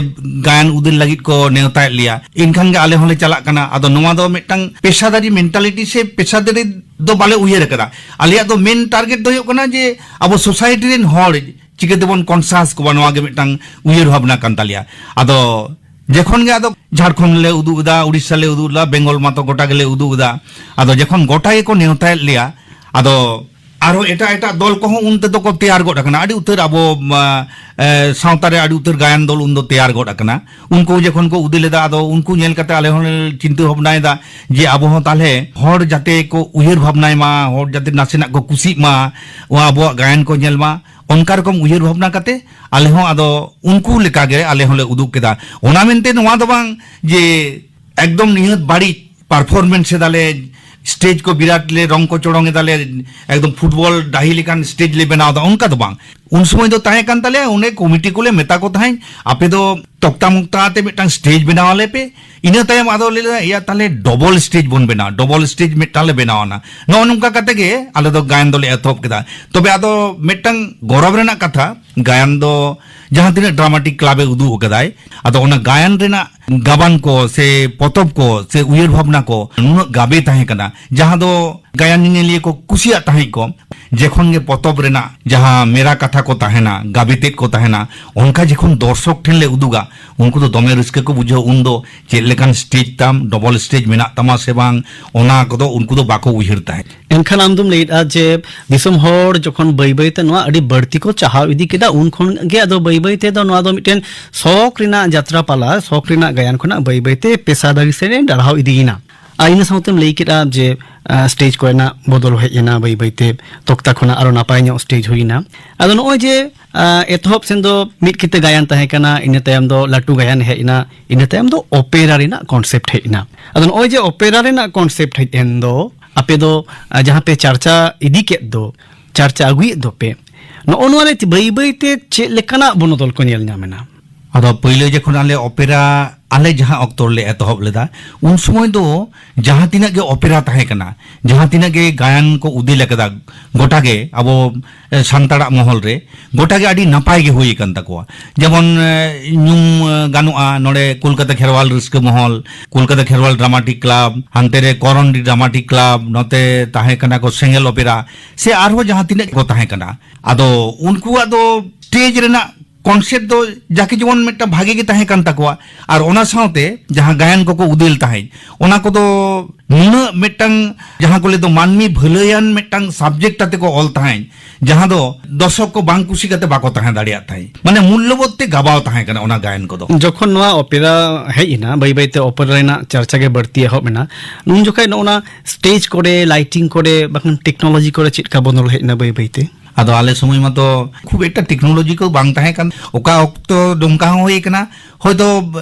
ᱜᱟᱭᱟᱱ ᱩᱫᱩᱜ ᱞᱟᱹᱜᱤᱫ ᱠᱚ ᱱᱮᱣᱛᱟᱭᱮᱫ ᱞᱮᱭᱟ, ᱮᱱᱠᱷᱟᱱ ᱜᱮ ᱟᱞᱮ ᱦᱚᱸᱞᱮ ᱪᱟᱞᱟᱜ ᱠᱟᱱᱟ᱾ ᱟᱫᱚ ᱱᱚᱣᱟ ᱫᱚ ᱢᱤᱫᱴᱟᱝ ᱯᱮᱥᱟᱫᱟᱨᱤ ᱢᱮᱱᱴᱟᱞᱤᱴᱤ ᱥᱮ ᱯᱮᱥᱟᱫᱟᱨᱤ ᱫᱚ ᱵᱟᱞᱮ ᱩᱭᱦᱟᱹᱨ ᱟᱠᱟᱫᱟ᱾ ᱟᱞᱮᱭᱟᱜ ᱫᱚ ᱢᱮᱱ ᱴᱟᱨᱜᱮᱴ ᱫᱚ ᱦᱩᱭᱩᱜ ᱠᱟᱱᱟ ᱡᱮ ᱟᱵᱚ ᱥᱳᱥᱟᱭᱴᱤ ᱨᱮᱱ ᱦᱚᱲ ᱪᱤᱠᱟᱹ ᱛᱮᱵᱚᱱ ᱠᱚᱱᱥᱟᱥ ᱠᱚᱣᱟ, ᱱᱚᱣᱟ ᱜᱮ ᱢᱤᱫᱴᱟᱝ ᱩᱭᱦᱟᱹᱨ ᱵᱷᱟᱵᱽᱱᱟ ᱠᱟᱱ ᱛᱟᱞᱮᱭᱟ᱾ ᱟᱫᱚ ᱡᱚᱠᱷᱚᱱ ᱜᱮ ᱟᱫᱚ ᱡᱷᱟᱲᱠᱷᱚᱸᱰ ᱞᱮ ᱩᱫᱩᱜ ᱮᱫᱟ, ᱩᱲᱤᱥᱥᱟ ᱞᱮ ᱩᱫᱩᱜ ᱮᱫᱟ, ᱵᱮᱝᱜᱚᱞ ᱢᱟᱛᱚ ᱜᱚᱴᱟ ᱜᱮᱞᱮ ᱩᱫᱩᱜ ᱮᱫᱟ᱾ ᱟᱫᱚ ᱡᱚᱠᱷᱚᱱ ᱜᱚᱴᱟ ᱜᱮᱠᱚ ᱱᱮᱣᱛᱟᱭᱮᱫ ᱞᱮᱭᱟ, ᱟᱫᱚ ᱟᱨᱦᱚᱸ ᱮᱴᱟᱜ ᱮᱴᱟᱜ ᱫᱚᱞ ᱠᱚᱦᱚᱸ ᱩᱱ ᱛᱮᱫᱚ ᱠᱚ ᱛᱮᱭᱟᱨ ᱜᱚᱫ ᱟᱠᱟᱱᱟ᱾ ᱟᱹᱰᱤ ᱩᱛᱟᱹᱨ ᱟᱵᱚ, ᱢᱟ, ᱮ, ᱥᱟᱶᱛᱟ ᱨᱮ ᱟᱹᱰᱤ ᱩᱛᱟᱹᱨ ᱜᱟᱭᱟᱱ ᱫᱚᱞ ᱩᱱ ᱫᱚ ᱛᱮᱭᱟᱨ ᱜᱚᱫ ᱟᱠᱟᱱᱟ᱾ ᱩᱱᱠᱩ ᱡᱚᱠᱷᱚᱱ ᱠᱚ ᱩᱫᱩᱜ ᱞᱮᱫᱟ, ᱟᱫᱚ ᱩᱱᱠᱩ ᱧᱮᱞ ᱠᱟᱛᱮ ᱟᱞᱮ ᱦᱚᱸᱞᱮ ᱪᱤᱱᱛᱟᱹ ᱵᱷᱟᱵᱽᱱᱟᱭᱮᱫᱟ ᱡᱮ ᱟᱵᱚ ᱦᱚᱸ ᱛᱟᱦᱞᱮ ᱦᱚᱲ ᱡᱟᱛᱮ ᱠᱚ ᱩᱭᱦᱟᱹᱨ ᱵᱷᱟᱵᱽᱱᱟᱭ ᱢᱟ, ᱦᱚᱲ ᱡᱟᱛᱮ ᱱᱟᱥᱮᱱᱟᱜ ᱠᱚ ᱠᱩᱥᱤᱜ ᱢᱟ, ᱚᱱᱟ ᱟᱵᱚᱣᱟᱜ ᱜᱟᱭᱟᱱ ᱠᱚ ᱧᱮᱞ ᱢᱟ, ᱚᱱᱠᱟ ᱨᱚᱠᱚᱢ ᱩᱭᱦᱟᱹᱨ ᱵᱷᱟᱵᱽᱱᱟ ᱠᱟᱛᱮ ᱟᱞᱮ ᱦᱚᱸ ᱟᱫᱚ ᱩᱱᱠᱩ ᱞᱮᱠᱟᱜᱮ ᱟᱞᱮ ᱦᱚᱸᱞᱮ ᱩᱫᱩᱜ ᱠᱮᱫᱟ᱾ ᱚᱱᱟ ᱢᱮᱱᱛᱮ ᱱᱚᱣᱟ ᱫᱚ ᱵᱟᱝ ᱡᱮ ᱮᱠᱫᱚᱢ ᱱᱤᱦᱟᱹᱛ ᱵᱟᱹᱲᱤᱡ ᱯᱟᱨᱯᱷᱚᱨᱢᱮᱱᱥ ᱮᱫᱟᱞᱮ, ᱥᱴᱮᱡᱽ ᱠᱚ ᱵᱤᱨᱟᱴ ᱞᱮ ᱨᱚᱝ ᱠᱚ ᱪᱚᱲᱚᱝ ᱮᱫᱟᱞᱮ, ᱮᱠᱫᱚᱢ ᱯᱷᱩᱴᱵᱚᱞ ᱰᱟᱹᱦᱤ ᱞᱮᱠᱟᱱ ᱥᱴᱮᱡᱽ ᱞᱮ ᱵᱮᱱᱟᱣ ᱮᱫᱟ, ᱚᱱᱠᱟ ᱫᱚ ᱵᱟᱝ᱾ ᱩᱱ ᱥᱚᱢᱚᱭ ᱫᱚ ᱛᱟᱦᱮᱸ ᱠᱟᱱ ᱛᱟᱞᱮᱭᱟ, ᱚᱱᱮ ᱠᱚᱢᱤᱴᱤ ᱠᱚᱞᱮ ᱢᱮᱛᱟ ᱠᱚ ᱛᱟᱦᱮᱸᱫ, "ᱟᱯᱮ ᱫᱚ ᱛᱚᱠᱛᱟ ᱢᱚᱠᱛᱟ ᱟᱛᱮ ᱢᱤᱫᱴᱟᱝ ᱥᱴᱮᱡᱽ ᱵᱮᱱᱟᱣ ᱟᱞᱮ ᱯᱮ᱾" ᱤᱱᱟᱹ ᱛᱟᱭᱚᱢ ᱟᱫᱚ ᱞᱮ ᱞᱟᱹᱭᱫᱟ, "ᱮᱭᱟ, ᱛᱟᱦᱞᱮ ᱰᱚᱵᱚᱞ ᱥᱴᱮᱡᱽ ᱵᱚᱱ ᱵᱮᱱᱟᱣᱟ, ᱰᱚᱵᱚᱞ ᱥᱴᱮᱡᱽ ᱢᱤᱫᱴᱟᱝ ᱞᱮ ᱵᱮᱱᱟᱣ ᱮᱱᱟ᱾" ᱱᱚᱜᱼᱚ ᱱᱚᱝᱠᱟ ᱠᱟᱛᱮ ᱜᱮ ᱟᱞᱮ ᱫᱚ ᱜᱟᱭᱟᱱ ᱫᱚᱞᱮ ᱮᱛᱚᱦᱚᱵ ᱠᱮᱫᱟ᱾ ᱛᱚᱵᱮ ᱟᱫᱚ ᱢᱤᱫᱴᱟᱝ ᱜᱚᱨᱚᱵᱽ ᱨᱮᱱᱟᱜ ᱠᱟᱛᱷᱟ, ᱜᱟᱭᱟᱱ ᱫᱚ ᱡᱟᱦᱟᱸ ᱛᱤᱱᱟᱹᱜ ᱰᱨᱟᱢᱟᱴᱤᱠ ᱠᱞᱟᱵᱽ ᱮ ᱩᱫᱩᱜ ᱟᱠᱟᱫᱟᱭ, ᱟᱫᱚ ᱚᱱᱟ ᱜᱟᱭᱟᱱ ᱨᱮᱱᱟᱜ ᱜᱟᱵᱟᱱ ᱠᱚ ᱥᱮ ᱯᱚᱛᱚᱵ ᱠᱚ ᱥᱮ ᱩᱭᱦᱟᱹᱨ ᱵᱷᱟᱵᱽᱱᱟ ᱠᱚ ᱱᱩᱱᱟᱹᱜ ᱜᱟᱵᱮ ᱛᱟᱦᱮᱸ ᱠᱟᱱᱟ, ᱡᱟᱦᱟᱸ ᱫᱚ ᱜᱟᱭᱟᱱ ᱧᱮᱧᱮᱞᱤᱭᱟᱹ ᱠᱚ ᱠᱩᱥᱤᱭᱟᱜ ᱛᱟᱦᱮᱸᱫ ᱠᱚ᱾ ᱡᱮᱠᱷᱚᱱ ᱜᱮ ᱯᱚᱛᱚᱵ ᱨᱮᱱᱟᱜ ᱡᱟᱦᱟᱸ ᱢᱮᱨᱟ ᱠᱟᱛᱷᱟ ᱠᱚ ᱛᱟᱦᱮᱱᱟ, ᱜᱟᱵᱮ ᱛᱮᱫ ᱠᱚ ᱛᱟᱦᱮᱱᱟ, ᱚᱱᱠᱟ ᱡᱮᱠᱷᱚᱱ ᱫᱚᱨᱥᱚᱠ ᱴᱷᱮᱱ ᱞᱮ ᱩᱫᱩᱜᱟ, ᱩᱱᱠᱩ ᱫᱚ ᱫᱚᱢᱮ ᱨᱟᱹᱥᱠᱟᱹ ᱠᱚ ᱵᱩᱡᱷᱟᱹᱣᱟ᱾ ᱩᱱᱫᱚ ᱪᱮᱫ ᱞᱮᱠᱟᱱ ᱥᱴᱮᱡᱽ ᱛᱟᱢ, ᱰᱚᱵᱚᱞ ᱥᱴᱮᱡᱽ ᱢᱮᱱᱟᱜ ᱛᱟᱢᱟ ᱥᱮ ᱵᱟᱝ, ᱚᱱᱟ ᱠᱚᱫᱚ ᱩᱱᱠᱩ ᱫᱚ ᱵᱟᱠᱚ ᱩᱭᱦᱟᱹᱨ ᱛᱟᱦᱮᱸᱫ᱾ ᱮᱱᱠᱷᱟᱱ ᱟᱢ ᱫᱚᱢ ᱞᱟᱹᱭᱮᱫᱼᱟ ᱡᱮ ᱫᱤᱥᱚᱢ ᱦᱚᱲ ᱡᱚᱠᱷᱚᱱ ᱵᱟᱹᱭ ᱵᱟᱹᱭ ᱛᱮ ᱱᱚᱣᱟ ᱟᱹᱰᱤ ᱵᱟᱹᱲᱛᱤ ᱠᱚ ᱪᱟᱦᱟᱣ ᱤᱫᱤ ᱠᱮᱫᱟ, ᱩᱱ ᱠᱷᱚᱱ ᱜᱮ ᱟᱫᱚ ᱵᱟᱹᱭ ᱵᱟᱹᱭ ᱛᱮ ᱫᱚ ᱱᱚᱣᱟ ᱫᱚ ᱢᱤᱫᱴᱮᱱ ᱥᱚᱠ ᱨᱮᱱᱟᱜ ᱡᱟᱛᱨᱟ ᱯᱟᱞᱟ, ᱥᱚᱠ ᱨᱮᱱᱟᱜ ᱜᱟᱭᱟᱱ ᱠᱷᱚᱱᱟᱜ ᱵᱟᱹᱭ ᱵᱟᱹᱭ ᱛᱮ ᱯᱮᱥᱟᱫᱟᱨᱤ ᱥᱮᱫ ᱮ ᱰᱟᱨᱦᱟᱣ ᱤᱫᱤᱭᱮᱱᱟ᱾ ᱟᱨ ᱤᱱᱟᱹ ᱥᱟᱶᱛᱮᱢ ᱞᱟᱹᱭ ᱠᱮᱫᱼᱟ ᱡᱮ, ᱟᱸ, ᱥᱴᱮᱡᱽ ᱠᱚᱨᱮᱱᱟᱜ ᱵᱚᱫᱚᱞ ᱦᱮᱡ ᱮᱱᱟ ᱵᱟᱹᱭ ᱵᱟᱹᱭ ᱛᱮ, ᱛᱚᱠᱛᱟ ᱠᱷᱚᱱᱟᱜ ᱟᱨᱚ ᱱᱟᱯᱟᱭ ᱧᱚᱜ ᱥᱴᱮᱡᱽ ᱦᱩᱭᱮᱱᱟ᱾ ᱟᱫᱚ ᱱᱚᱜᱼᱚᱭ ᱡᱮ, ᱟᱸ, ᱮᱛᱚᱦᱚᱵ ᱥᱮᱱ ᱫᱚ ᱢᱤᱫ ᱠᱤᱛᱟᱹ ᱜᱟᱭᱟᱱ ᱛᱟᱦᱮᱸ ᱠᱟᱱᱟ, ᱤᱱᱟᱹ ᱛᱟᱭᱚᱢ ᱫᱚ ᱞᱟᱹᱴᱩ ᱜᱟᱭᱟᱱ ᱦᱮᱡ ᱮᱱᱟ, ᱤᱱᱟᱹ ᱛᱟᱭᱚᱢ ᱫᱚ ᱚᱯᱮᱨᱟ ᱨᱮᱱᱟᱜ ᱠᱚᱱᱥᱮᱯᱴ ᱦᱮᱡ ᱮᱱᱟ᱾ ᱟᱫᱚ ᱱᱚᱜᱼᱚᱭ ᱡᱮ ᱚᱯᱮᱨᱟ ᱨᱮᱱᱟᱜ ᱠᱚᱱᱥᱮᱯᱴ ᱦᱮᱡ ᱮᱱ ᱫᱚ, ᱟᱯᱮ ᱫᱚ, ᱟᱸ, ᱡᱟᱦᱟᱸ ᱯᱮ ᱪᱟᱨᱪᱟ ᱤᱫᱤ ᱠᱮᱫ ᱫᱚ, ᱪᱟᱨᱪᱟ ᱟᱹᱜᱩᱭᱮᱫ ᱫᱚᱯᱮ, ᱱᱚᱜᱼᱚ ᱱᱚᱣᱟ ᱨᱮ ᱵᱟᱹᱭ ᱵᱟᱹᱭ ᱛᱮ ᱪᱮᱫ ᱞᱮᱠᱟᱱᱟᱜ ᱵᱚᱱᱚᱫᱚᱞ ᱠᱚ ᱧᱮᱞ ᱧᱟᱢ ᱮᱱᱟ? ᱟᱫᱚ ᱯᱟᱹᱭᱞᱟᱹ ᱡᱚᱠᱷᱚᱱ ᱟᱞᱮ ᱚᱯᱮᱨᱟ, ᱟᱞᱮ ᱡᱟᱦᱟᱸ ᱚᱠᱛᱚ ᱨᱮᱞᱮ ᱮᱛᱚᱦᱚᱵ ᱞᱮᱫᱟ, ᱩᱱ ᱥᱚᱢᱚᱭ ᱫᱚ ᱡᱟᱦᱟᱸ ᱛᱤᱱᱟᱹᱜ ᱜᱮ ᱚᱯᱮᱨᱟ ᱛᱟᱦᱮᱸ ᱠᱟᱱᱟ, ᱡᱟᱦᱟᱸ ᱛᱤᱱᱟᱹᱜ ᱜᱮ ᱜᱟᱭᱟᱱ ᱠᱚ ᱩᱫᱤᱞ ᱟᱠᱟᱫᱟ, ᱜᱚᱴᱟ ᱜᱮ ᱟᱵᱚ, ᱮ, ᱥᱟᱱᱛᱟᱲᱟᱜ ᱢᱚᱦᱚᱞ ᱨᱮ, ᱜᱚᱴᱟ ᱜᱮ ᱟᱹᱰᱤ ᱱᱟᱯᱟᱭ ᱜᱮ ᱦᱩᱭ ᱟᱠᱟᱱ ᱛᱟᱠᱚᱣᱟ᱾ ᱡᱮᱢᱚᱱ, ᱮ, ᱧᱩᱢ, ᱮ, ᱜᱟᱱᱚᱜᱼᱟ ᱱᱚᱰᱮ ᱠᱳᱞᱠᱟᱛᱟ ᱠᱷᱮᱨᱣᱟᱞ ᱨᱟᱹᱥᱠᱟᱹ ᱢᱚᱦᱚᱞ, ᱠᱳᱞᱠᱟᱛᱟ ᱠᱷᱮᱨᱣᱟᱞ ᱰᱨᱟᱢᱟᱴᱤᱠ ᱠᱞᱟᱵᱽ, ᱦᱟᱱᱛᱮ ᱨᱮ ᱠᱚᱨᱚᱱᱰᱤ ᱰᱨᱟᱢᱟᱴᱤᱠ ᱠᱞᱟᱵᱽ, ᱱᱚᱛᱮ ᱛᱟᱦᱮᱸ ᱠᱟᱱᱟ ᱠᱚ ᱥᱮᱸᱜᱮᱞ ᱚᱯᱮᱨᱟ, ᱥᱮ ᱟᱨᱦᱚᱸ ᱡᱟᱦᱟᱸ ᱛᱤᱱᱟᱹᱜ ᱠᱚ ᱛᱟᱦᱮᱸ ᱠᱟᱱᱟ᱾ ᱟᱫᱚ ᱩᱱᱠᱩᱣᱟᱜ ᱫᱚ ᱥᱴᱮᱡᱽ ᱨᱮᱱᱟᱜ ᱠᱚᱱᱥᱮᱯᱴ ᱫᱚ ᱡᱟᱠᱮ ᱡᱮᱢᱚᱱ ᱢᱤᱫᱴᱟᱝ ᱵᱷᱟᱜᱮ ᱜᱮ ᱛᱟᱦᱮᱸ ᱠᱟᱱ ᱛᱟᱠᱚᱣᱟ᱾ ᱟᱨ ᱚᱱᱟ ᱥᱟᱶᱛᱮ ᱡᱟᱦᱟᱸ ᱜᱟᱭᱟᱱ ᱠᱚᱠᱚ ᱩᱫᱮᱞ ᱛᱟᱦᱮᱸᱫ, ᱚᱱᱟ ᱠᱚᱫᱚ ᱱᱩᱱᱟᱹᱜ ᱢᱤᱫᱴᱟᱝ, ᱡᱟᱦᱟᱸ ᱠᱚ ᱞᱟᱹᱭ ᱫᱚ ᱢᱟᱹᱱᱢᱤ ᱵᱷᱟᱹᱞᱟᱹᱭᱟᱱ ᱢᱤᱫᱴᱟᱝ ᱥᱟᱵᱡᱮᱠᱴ ᱟᱛᱮ ᱠᱚ ᱚᱞ ᱛᱟᱦᱮᱸᱫ, ᱡᱟᱦᱟᱸ ᱫᱚ ᱫᱚᱨᱥᱚᱠ ᱠᱚ ᱵᱟᱝ ᱠᱩᱥᱤ ᱠᱟᱛᱮ ᱵᱟᱠᱚ ᱛᱟᱦᱮᱸ ᱫᱟᱲᱮᱭᱟᱜ ᱛᱟᱦᱮᱸᱫ᱾ ᱢᱟᱱᱮ ᱢᱩᱞᱞᱚᱵᱳᱫᱷ ᱛᱮ ᱜᱟᱵᱟᱣ ᱛᱟᱦᱮᱸ ᱠᱟᱱᱟ ᱚᱱᱟ ᱜᱟᱭᱟᱱ ᱠᱚᱫᱚ᱾ ᱡᱚᱠᱷᱚᱱ ᱱᱚᱣᱟ ᱚᱯᱮᱨᱟ ᱦᱮᱡ ᱮᱱᱟ, ᱵᱟᱹᱭ ᱵᱟᱹᱭ ᱛᱮ ᱚᱯᱮᱨᱟ ᱨᱮᱱᱟᱜ ᱪᱟᱨᱪᱟ ᱜᱮ ᱵᱟᱹᱲᱛᱤ ᱮᱦᱚᱵ ᱮᱱᱟ, ᱩᱱ ᱡᱚᱠᱷᱚᱱ ᱱᱚᱜᱼᱚ ᱱᱟ ᱥᱴᱮᱡᱽ ᱠᱚᱨᱮ, ᱞᱟᱭᱴᱤᱝ ᱠᱚᱨᱮ, ᱵᱟᱠᱷᱟᱱ ᱴᱮᱠᱱᱳᱞᱚᱡᱤ ᱠᱚᱨᱮ ᱪᱮᱫ ᱞᱮᱠᱟ ᱵᱚᱫᱚᱞ ᱦᱮᱡ ᱮᱱᱟ ᱵᱟᱹᱭ ᱵᱟᱹᱭ ᱛᱮ? ᱟᱫᱚ ᱟᱞᱮ ᱥᱚᱢᱚᱭ ᱢᱟᱛᱚ ᱠᱷᱩᱵ ᱮᱠᱴᱟ ᱴᱮᱠᱱᱳᱞᱚᱡᱤ ᱠᱚ ᱵᱟᱝ ᱛᱟᱦᱮᱸ ᱠᱟᱱ, ᱚᱠᱟ ᱚᱠᱛᱚ ᱱᱚᱝᱠᱟ ᱦᱚᱸ ᱦᱩᱭ ᱠᱟᱱᱟ, ᱦᱚᱭᱛᱚ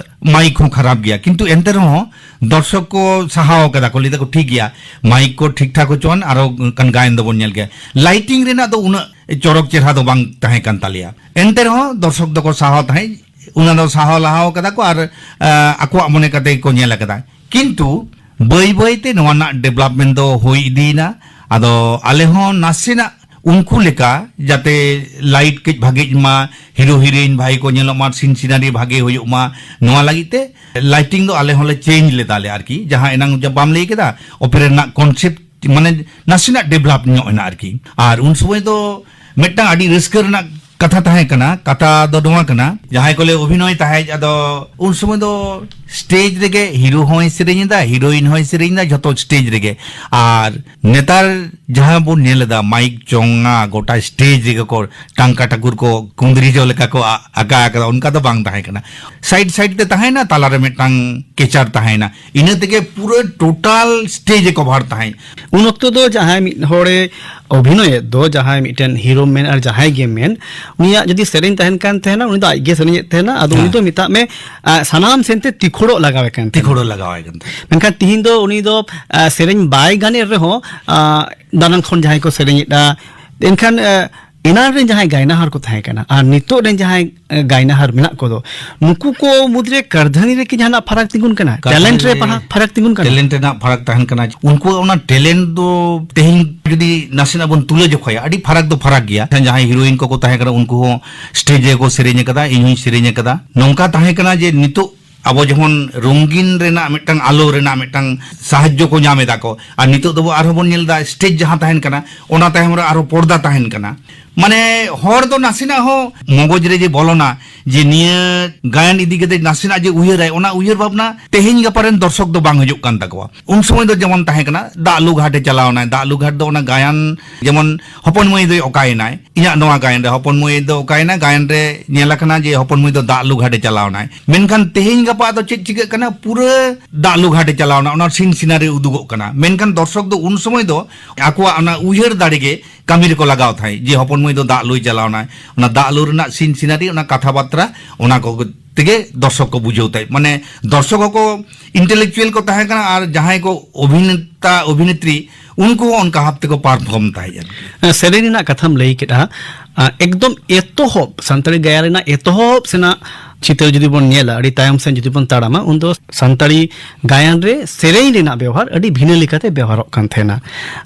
ᱢᱟᱭᱤᱠ ᱦᱚᱸ ᱠᱷᱟᱨᱟᱯ ᱜᱮᱭᱟ, ᱠᱤᱱᱛᱩ ᱮᱱᱛᱮ ᱨᱮᱦᱚᱸ ᱫᱚᱨᱥᱚᱠ ᱠᱚ ᱥᱟᱦᱟᱣ ᱠᱟᱫᱟ ᱠᱚ, ᱞᱟᱹᱭ ᱫᱟᱠᱚ, "ᱴᱷᱤᱠ ᱜᱮᱭᱟ, ᱢᱟᱭᱤᱠ ᱠᱚ ᱴᱷᱤᱠ ᱴᱷᱟᱠ ᱦᱚᱪᱚᱣᱟᱱ, ᱟᱨᱚ ᱚᱱᱠᱟᱱ ᱜᱟᱭᱟᱱ ᱫᱚᱵᱚᱱ ᱧᱮᱞ ᱜᱮᱭᱟ᱾" ᱞᱟᱭᱴᱤᱝ ᱨᱮᱱᱟᱜ ᱫᱚ ᱩᱱᱟᱹᱜ ᱪᱚᱨᱚᱠ ᱪᱮᱦᱨᱟ ᱫᱚ ᱵᱟᱝ ᱛᱟᱦᱮᱸ ᱠᱟᱱ ᱛᱟᱞᱮᱭᱟ, ᱮᱱᱛᱮ ᱨᱮᱦᱚᱸ ᱫᱚᱨᱥᱚᱠ ᱫᱚᱠᱚ ᱥᱟᱦᱟᱣ ᱛᱟᱦᱮᱸᱫ᱾ ᱚᱱᱟ ᱫᱚ ᱥᱟᱦᱟᱣ ᱞᱟᱦᱟᱣ ᱠᱟᱫᱟ ᱠᱚ ᱟᱨ, ᱟ, ᱟᱠᱚᱣᱟᱜ ᱢᱚᱱᱮ ᱠᱟᱛᱮ ᱜᱮᱠᱚ ᱧᱮᱞ ᱟᱠᱟᱫᱟ᱾ ᱠᱤᱱᱛᱩ ᱵᱟᱹᱭ ᱵᱟᱹᱭ ᱛᱮ ᱱᱚᱣᱟ ᱨᱮᱱᱟᱜ ᱰᱮᱵᱷᱞᱚᱯᱢᱮᱱᱴ ᱫᱚ ᱦᱩᱭ ᱤᱫᱤᱭᱮᱱᱟ᱾ ᱟᱫᱚ ᱟᱞᱮ ᱦᱚᱸ ᱱᱟᱥᱮᱱᱟᱜ ᱩᱱᱠᱩ ᱞᱮᱠᱟ ᱡᱟᱛᱮ ᱞᱟᱭᱤᱴ ᱠᱟᱹᱡ ᱵᱷᱟᱜᱮ ᱢᱟ, ᱦᱤᱨᱳ ᱦᱤᱨᱳᱭᱤᱱ ᱵᱷᱟᱜᱮ ᱠᱚ ᱧᱮᱞᱚᱜ ᱢᱟ, ᱥᱤᱱ ᱥᱤᱱᱟᱨᱤ ᱵᱷᱟᱜᱮ ᱦᱩᱭᱩᱜ ᱢᱟ, ᱱᱚᱣᱟ ᱞᱟᱹᱜᱤᱫ ᱛᱮ ᱞᱟᱭᱴᱤᱝ ᱫᱚ ᱟᱞᱮ ᱦᱚᱸᱞᱮ ᱪᱮᱧᱡᱽ ᱞᱮᱫᱟ ᱞᱮ ᱟᱨᱠᱤ᱾ ᱡᱟᱦᱟᱸ ᱮᱱᱟᱝ ᱡᱟ-, ᱵᱟᱢ ᱞᱟᱹᱭ ᱠᱮᱫᱟ, ᱚᱯᱮᱨᱟ ᱨᱮᱱᱟᱜ ᱠᱚᱱᱥᱮᱯᱴ ᱢᱟᱱᱮ ᱱᱟᱥᱮᱱᱟᱜ ᱰᱮᱵᱷᱞᱚᱯ ᱧᱚᱜ ᱮᱱᱟ ᱟᱨᱠᱤ᱾ ᱟᱨ ᱩᱱ ᱥᱚᱢᱚᱭ ᱫᱚ ᱢᱤᱫᱴᱟᱝ ᱟᱹᱰᱤ ᱨᱟᱹᱥᱠᱟᱹ ᱨᱮᱱᱟᱜ ᱠᱟᱛᱷᱟ ᱛᱟᱦᱮᱸ ᱠᱟᱱᱟ᱾ ᱠᱟᱛᱷᱟ ᱫᱚ ᱱᱚᱣᱟ ᱠᱟᱱᱟ, ᱡᱟᱦᱟᱸᱭ ᱠᱚᱞᱮ ᱚᱵᱷᱤᱱᱚᱭ ᱛᱟᱦᱮᱸᱫ, ᱟᱫᱚ ᱩᱱ ᱥᱚᱢᱚᱭ ᱫᱚ ᱥᱴᱮᱡᱽ ᱨᱮᱜᱮ ᱦᱤᱨᱳ ᱦᱚᱸᱭ ᱥᱮᱨᱮᱧ ᱮᱫᱟ, ᱦᱤᱨᱳᱭᱤᱱ ᱦᱚᱸᱭ ᱥᱮᱨᱮᱧ ᱮᱫᱟ, ᱡᱷᱚᱛᱚ ᱥᱴᱮᱡᱽ ᱨᱮᱜᱮ᱾ ᱟᱨ ᱱᱮᱛᱟᱨ ᱡᱟᱦᱟᱸ ᱵᱚᱱ ᱧᱮᱞ ᱮᱫᱟ, ᱢᱟᱭᱤᱠ ᱪᱚᱝᱟ ᱜᱚᱴᱟ ᱥᱴᱮᱡᱽ ᱨᱮᱜᱮ ᱠᱚ ᱴᱟᱝᱠᱟ ᱴᱟᱠᱩᱨ ᱠᱚ ᱠᱩᱸᱫᱽᱨᱤ ᱡᱚ ᱞᱮᱠᱟ ᱠᱚ ᱟ-, ᱟᱠᱟ ᱟᱠᱟᱫᱟ, ᱚᱱᱠᱟ ᱫᱚ ᱵᱟᱝ ᱛᱟᱦᱮᱸ ᱠᱟᱱᱟ᱾ ᱥᱟᱭᱤᱰ ᱥᱟᱭᱤᱰ ᱛᱮ ᱛᱟᱦᱮᱸᱭᱮᱱᱟ, ᱛᱟᱞᱟᱨᱮ ᱢᱤᱫᱴᱟᱝ ᱠᱮᱪᱟᱨ ᱛᱟᱦᱮᱸᱭᱮᱱᱟ, ᱤᱱᱟᱹ ᱛᱮᱜᱮ ᱯᱩᱨᱟᱹ ᱴᱳᱴᱟᱞ ᱥᱴᱮᱡᱽ ᱮ ᱠᱚᱵᱷᱟᱨ ᱛᱟᱦᱮᱸᱫ᱾ ᱩᱱ ᱚᱠᱛᱚ ᱫᱚ ᱡᱟᱦᱟᱸᱭ ᱢᱤᱫ ᱦᱚᱲᱮ ᱚᱵᱷᱤᱱᱚᱭᱮᱫ ᱫᱚ, ᱡᱟᱦᱟᱸᱭ ᱢᱤᱫᱴᱮᱱ ᱦᱤᱨᱳ ᱢᱮᱱ ᱟᱨ ᱡᱟᱦᱟᱸᱭ ᱜᱮ ᱢᱮᱱ, ᱩᱱᱤᱭᱟᱜ ᱡᱩᱫᱤ ᱥᱮᱨᱮᱧ ᱛᱟᱦᱮᱱ ᱠᱟᱱ ᱛᱟᱦᱮᱱᱟ, ᱩᱱᱤ ᱫᱚ ᱟᱡ ᱜᱮ ᱥᱮᱨᱮᱧᱮᱫ ᱛᱟᱦᱮᱱᱟ᱾ ᱟᱫᱚ ᱩᱱᱤ ᱦᱮᱸ᱾ ᱫᱚ ᱢᱮᱛᱟᱜ ᱢᱮ, ᱟ, ᱥᱟᱱᱟᱢ ᱥᱮᱱᱛᱮ ᱛᱤᱠᱷᱚᱲᱚᱜ ᱞᱟᱜᱟᱣᱮ ᱠᱟᱱ ᱛᱟᱦᱮᱱᱟ᱾ ᱛᱤᱠᱷᱚᱲᱚᱜ ᱞᱟᱜᱟᱣᱟᱭ ᱠᱟᱱ ᱛᱟᱦᱮᱸᱫ᱾ ᱢᱮᱱᱠᱷᱟᱱ ᱛᱤᱦᱤᱧ ᱫᱚ ᱩᱱᱤ ᱫᱚ, ᱟ, ᱥᱮᱨᱮᱧ ᱵᱟᱭ ᱜᱟᱱᱮᱫ ᱨᱮᱦᱚᱸ, ᱟ, ᱫᱟᱱᱟᱝ ᱠᱷᱚᱱ ᱡᱟᱦᱟᱸᱭ ᱠᱚ ᱥᱮᱨᱮᱧᱮᱫᱼᱟ, ᱮᱱᱠᱷᱟᱱ, ᱟ, ᱮᱱᱟᱱ ᱨᱮᱱ ᱡᱟᱦᱟᱸᱭ ᱜᱟᱭᱱᱟᱦᱟᱨ ᱠᱚ ᱛᱟᱦᱮᱸ ᱠᱟᱱᱟ ᱟᱨ ᱱᱤᱛᱚᱜ ᱨᱮᱱ ᱡᱟᱦᱟᱸᱭ, ᱟ, ᱜᱟᱭᱱᱟᱦᱟᱨ ᱢᱮᱱᱟᱜ ᱠᱚᱫᱚ, ᱱᱩᱠᱩ ᱠᱚ ᱢᱩᱫᱽᱨᱮ ᱠᱟᱹᱨᱫᱷᱟᱹᱱᱤ ᱨᱮ ᱠᱤ ᱡᱟᱦᱟᱱᱟᱜ ᱯᱷᱟᱨᱟᱠ ᱛᱤᱸᱜᱩᱱ ᱠᱟᱱᱟ? ᱠᱟᱹᱨᱫᱷᱟᱹᱱᱤ ᱴᱮᱞᱮᱱᱴ ᱨᱮ ᱨᱮ ᱯᱟᱲᱦᱟ-, ᱯᱷᱟᱨᱟᱠ ᱛᱤᱸᱜᱩᱱ ᱠᱟᱱᱟ? ᱴᱮᱞᱮᱱᱴ ᱨᱮᱱᱟᱜ ᱯᱷᱟᱨᱟᱠ ᱛᱟᱦᱮᱱ ᱠᱟᱱᱟ᱾ ᱩᱱᱠᱩᱣᱟᱜ ᱚᱱᱟ ᱴᱮᱞᱮᱱᱴ ᱫᱚ ᱛᱮᱦᱮᱧ ᱡᱩᱫᱤ ᱱᱟᱥᱮᱱᱟᱜ ᱵᱚᱱ ᱛᱩᱞᱟᱹ ᱡᱚᱠᱷᱟᱭᱟ, ᱟᱹᱰᱤ ᱯᱷᱟᱨᱟᱠ ᱫᱚ ᱯᱷᱟᱨᱟᱠ ᱜᱮᱭᱟ᱾ ᱡᱟᱦᱟᱸᱭ ᱦᱤᱨᱳᱭᱤᱱ ᱠᱚᱠᱚ ᱛᱟᱦᱮᱸ ᱠᱟᱱᱟ, ᱩᱱᱠᱩ ᱦᱚᱸ ᱥᱴᱮᱡᱽ ᱨᱮᱠᱚ ᱥᱮᱨᱮᱧ ᱟᱠᱟᱫᱟ, ᱤᱧ ᱦᱚᱸᱧ ᱥᱮᱨᱮᱧ ᱟᱠᱟᱫᱟ᱾ ᱱᱚᱝᱠᱟ ᱛᱟᱦᱮᱸ ᱠᱟᱱᱟ ᱡᱮ ᱱᱤᱛᱚᱜ ᱟᱵᱚ ᱡᱮᱢᱚᱱ ᱨᱚᱝᱜᱤᱱ ᱨᱮᱱᱟᱜ ᱢᱤᱫᱴᱟᱝ ᱟᱞᱳ ᱨᱮᱱᱟᱜ ᱢᱤᱫᱴᱟᱝ ᱥᱟᱦᱟᱡᱽᱡᱚ ᱠᱚ ᱧᱟᱢ ᱮᱫᱟ ᱠᱚ, ᱟᱨ ᱱᱤᱛᱚᱜ ᱫᱚᱵᱚ ᱟᱨᱦᱚᱸ ᱵᱚᱱ ᱧᱮᱞ ᱮᱫᱟ ᱥᱴᱮᱡᱽ ᱡᱟᱦᱟᱸ ᱛᱟᱦᱮᱱ ᱠᱟᱱᱟ, ᱚᱱᱟ ᱛᱟᱭᱚᱢ ᱨᱮ ᱟᱨᱦᱚᱸ ᱯᱚᱨᱫᱟ ᱛᱟᱦᱮᱱ ᱠᱟᱱᱟ᱾ ᱢᱟᱱᱮ ᱦᱚᱲ ᱫᱚ ᱱᱟᱥᱮᱱᱟᱜ ᱦᱚᱸ ᱢᱚᱜᱚᱡᱽ ᱨᱮ ᱡᱮ ᱵᱚᱞᱚᱱᱟ ᱡᱮ ᱱᱤᱭᱟᱹ ᱜᱟᱭᱟᱱ ᱤᱫᱤ ᱠᱟᱛᱮ ᱱᱟᱥᱮᱱᱟᱜ ᱡᱮ ᱩᱭᱦᱟᱹᱨᱟᱭ, ᱚᱱᱟ ᱩᱭᱦᱟᱹᱨ ᱵᱷᱟᱵᱽᱱᱟ ᱛᱮᱦᱮᱧ ᱜᱟᱯᱟ ᱨᱮᱱ ᱫᱚᱨᱥᱚᱠ ᱫᱚ ᱵᱟᱝ ᱦᱤᱡᱩᱜ ᱠᱟᱱ ᱛᱟᱠᱚᱣᱟ᱾ ᱩᱱ ᱥᱚᱢᱚᱭ ᱫᱚ ᱡᱮᱢᱚᱱ ᱛᱟᱦᱮᱸ ᱠᱟᱱᱟ, ᱫᱟᱜ ᱞᱩ ᱜᱷᱟᱴᱮ ᱪᱟᱞᱟᱣ ᱮᱱᱟᱭ, ᱫᱟᱜ ᱞᱩ ᱜᱷᱟᱴ ᱫᱚ ᱚᱱᱟ ᱜᱟᱭᱟᱱ, ᱡᱮᱢᱚᱱ ᱦᱚᱯᱚᱱ ᱢᱟᱹᱭ ᱫᱚᱭ ᱚᱠᱟᱭᱮᱱᱟᱭ, ᱤᱧᱟᱜ ᱱᱚᱣᱟ ᱜᱟᱭᱟᱱ ᱨᱮ ᱦᱚᱯᱚᱱ ᱢᱟᱹᱭ ᱫᱚ ᱚᱠᱟᱭᱮᱱᱟ, ᱜᱟᱭᱟᱱ ᱨᱮ ᱧᱮᱞ ᱟᱠᱟᱱᱟ ᱡᱮ ᱦᱚᱯᱚᱱ ᱢᱟᱹᱭ ᱫᱚ ᱫᱟᱜ ᱞᱩ ᱜᱷᱟᱴᱮ ᱪᱟᱞᱟᱣ ᱮᱱᱟᱭ᱾ ᱢᱮᱱᱠᱷᱟᱱ ᱛᱮᱦᱮᱧ ᱜᱟᱯᱟ ᱟᱫᱚ ᱪᱮᱫ ᱪᱤᱠᱟᱹᱜ ᱠᱟᱱᱟ, ᱯᱩᱨᱟᱹ ᱫᱟᱜ ᱞᱩ ᱜᱷᱟᱴᱮ ᱪᱟᱞᱟᱣ ᱮᱱᱟ, ᱚᱱᱟ ᱥᱤᱱ ᱥᱤᱱᱟᱨᱤ ᱩᱫᱩᱜᱚᱜ ᱠᱟᱱᱟ᱾ ᱢᱮᱱᱠᱷᱟᱱ ᱫᱚᱨᱥᱚᱠ ᱫᱚ ᱩᱱ ᱥᱚᱢᱚᱭ ᱫᱚ ᱟᱠᱚᱣᱟᱜ ᱚᱱᱟ ᱩᱭᱦᱟᱹᱨ ᱫᱟᱲᱮ ᱜᱮ ᱠᱟᱹᱢᱤ ᱨᱮᱠᱚ ᱞᱟᱜᱟᱣ ᱛᱟᱦᱮᱸᱫ, ᱡᱮ ᱦᱚᱯᱚᱱ ᱢᱟᱹᱭ ᱫᱚ ᱫᱟᱜ ᱞᱩᱭ ᱪᱟᱞᱟᱣ ᱮᱱᱟᱭ, ᱚᱱᱟ ᱫᱟᱜ ᱞᱩ ᱨᱮᱱᱟᱜ ᱥᱤᱱ ᱥᱤᱱᱟᱨᱤ, ᱚᱱᱟ ᱠᱟᱛᱷᱟ ᱵᱟᱨᱛᱟ, ᱚᱱᱟ ᱠᱚ ᱛᱮᱜᱮ ᱫᱚᱨᱥᱚᱠ ᱠᱚ ᱵᱩᱡᱷᱟᱹᱣ ᱛᱟᱦᱮᱸᱫ᱾ ᱢᱟᱱᱮ ᱫᱚᱨᱥᱚᱠ ᱦᱚᱸᱠᱚ ᱤᱱᱴᱮᱞᱮᱠᱪᱩᱭᱟᱞ ᱠᱚ ᱛᱟᱦᱮᱸ ᱠᱟᱱᱟ, ᱟᱨ ᱡᱟᱦᱟᱸᱭ ᱠᱚ ᱚᱵᱷᱤᱱᱮᱛᱟ ᱚᱵᱷᱤᱱᱮᱛᱨᱤ, ᱩᱱᱠᱩ ᱦᱚᱸ ᱚᱱᱠᱟ ᱵᱷᱟᱵ ᱛᱮᱠᱚ ᱯᱟᱨᱯᱷᱚᱨᱢ ᱛᱟᱦᱮᱸᱫ ᱟᱨᱠᱤ᱾ ᱥᱮᱨᱮᱧ ᱨᱮᱱᱟᱜ ᱠᱟᱛᱷᱟᱢ ᱞᱟᱹᱭ ᱠᱮᱫᱼᱟ, ᱟ, ᱮᱠᱫᱚᱢ ᱮᱛᱚᱦᱚᱵ, ᱥᱟᱱᱛᱟᱲᱤ ᱜᱟᱭᱟᱱ ᱨᱮᱱᱟᱜ ᱮᱛᱚᱦᱚᱵ ᱥᱮᱱᱟᱜ ᱪᱤᱛᱟᱹᱨ ᱡᱩᱫᱤ ᱵᱚᱱ ᱧᱮᱞᱟ, ᱟᱹᱰᱤ ᱛᱟᱭᱚᱢ ᱥᱮᱱ ᱡᱩᱫᱤ ᱵᱚᱱ ᱛᱟᱲᱟᱢᱟ, ᱩᱱᱫᱚ ᱥᱟᱱᱛᱟᱲᱤ ᱜᱟᱭᱟᱱ ᱨᱮ ᱥᱮᱨᱮᱧ ᱨᱮᱱᱟᱜ ᱵᱮᱣᱦᱟᱨ ᱟᱹᱰᱤ ᱵᱷᱤᱱᱟᱹ ᱞᱮᱠᱟᱛᱮ ᱵᱮᱣᱦᱟᱨᱚᱜ ᱠᱟᱱ ᱛᱟᱦᱮᱱᱟ᱾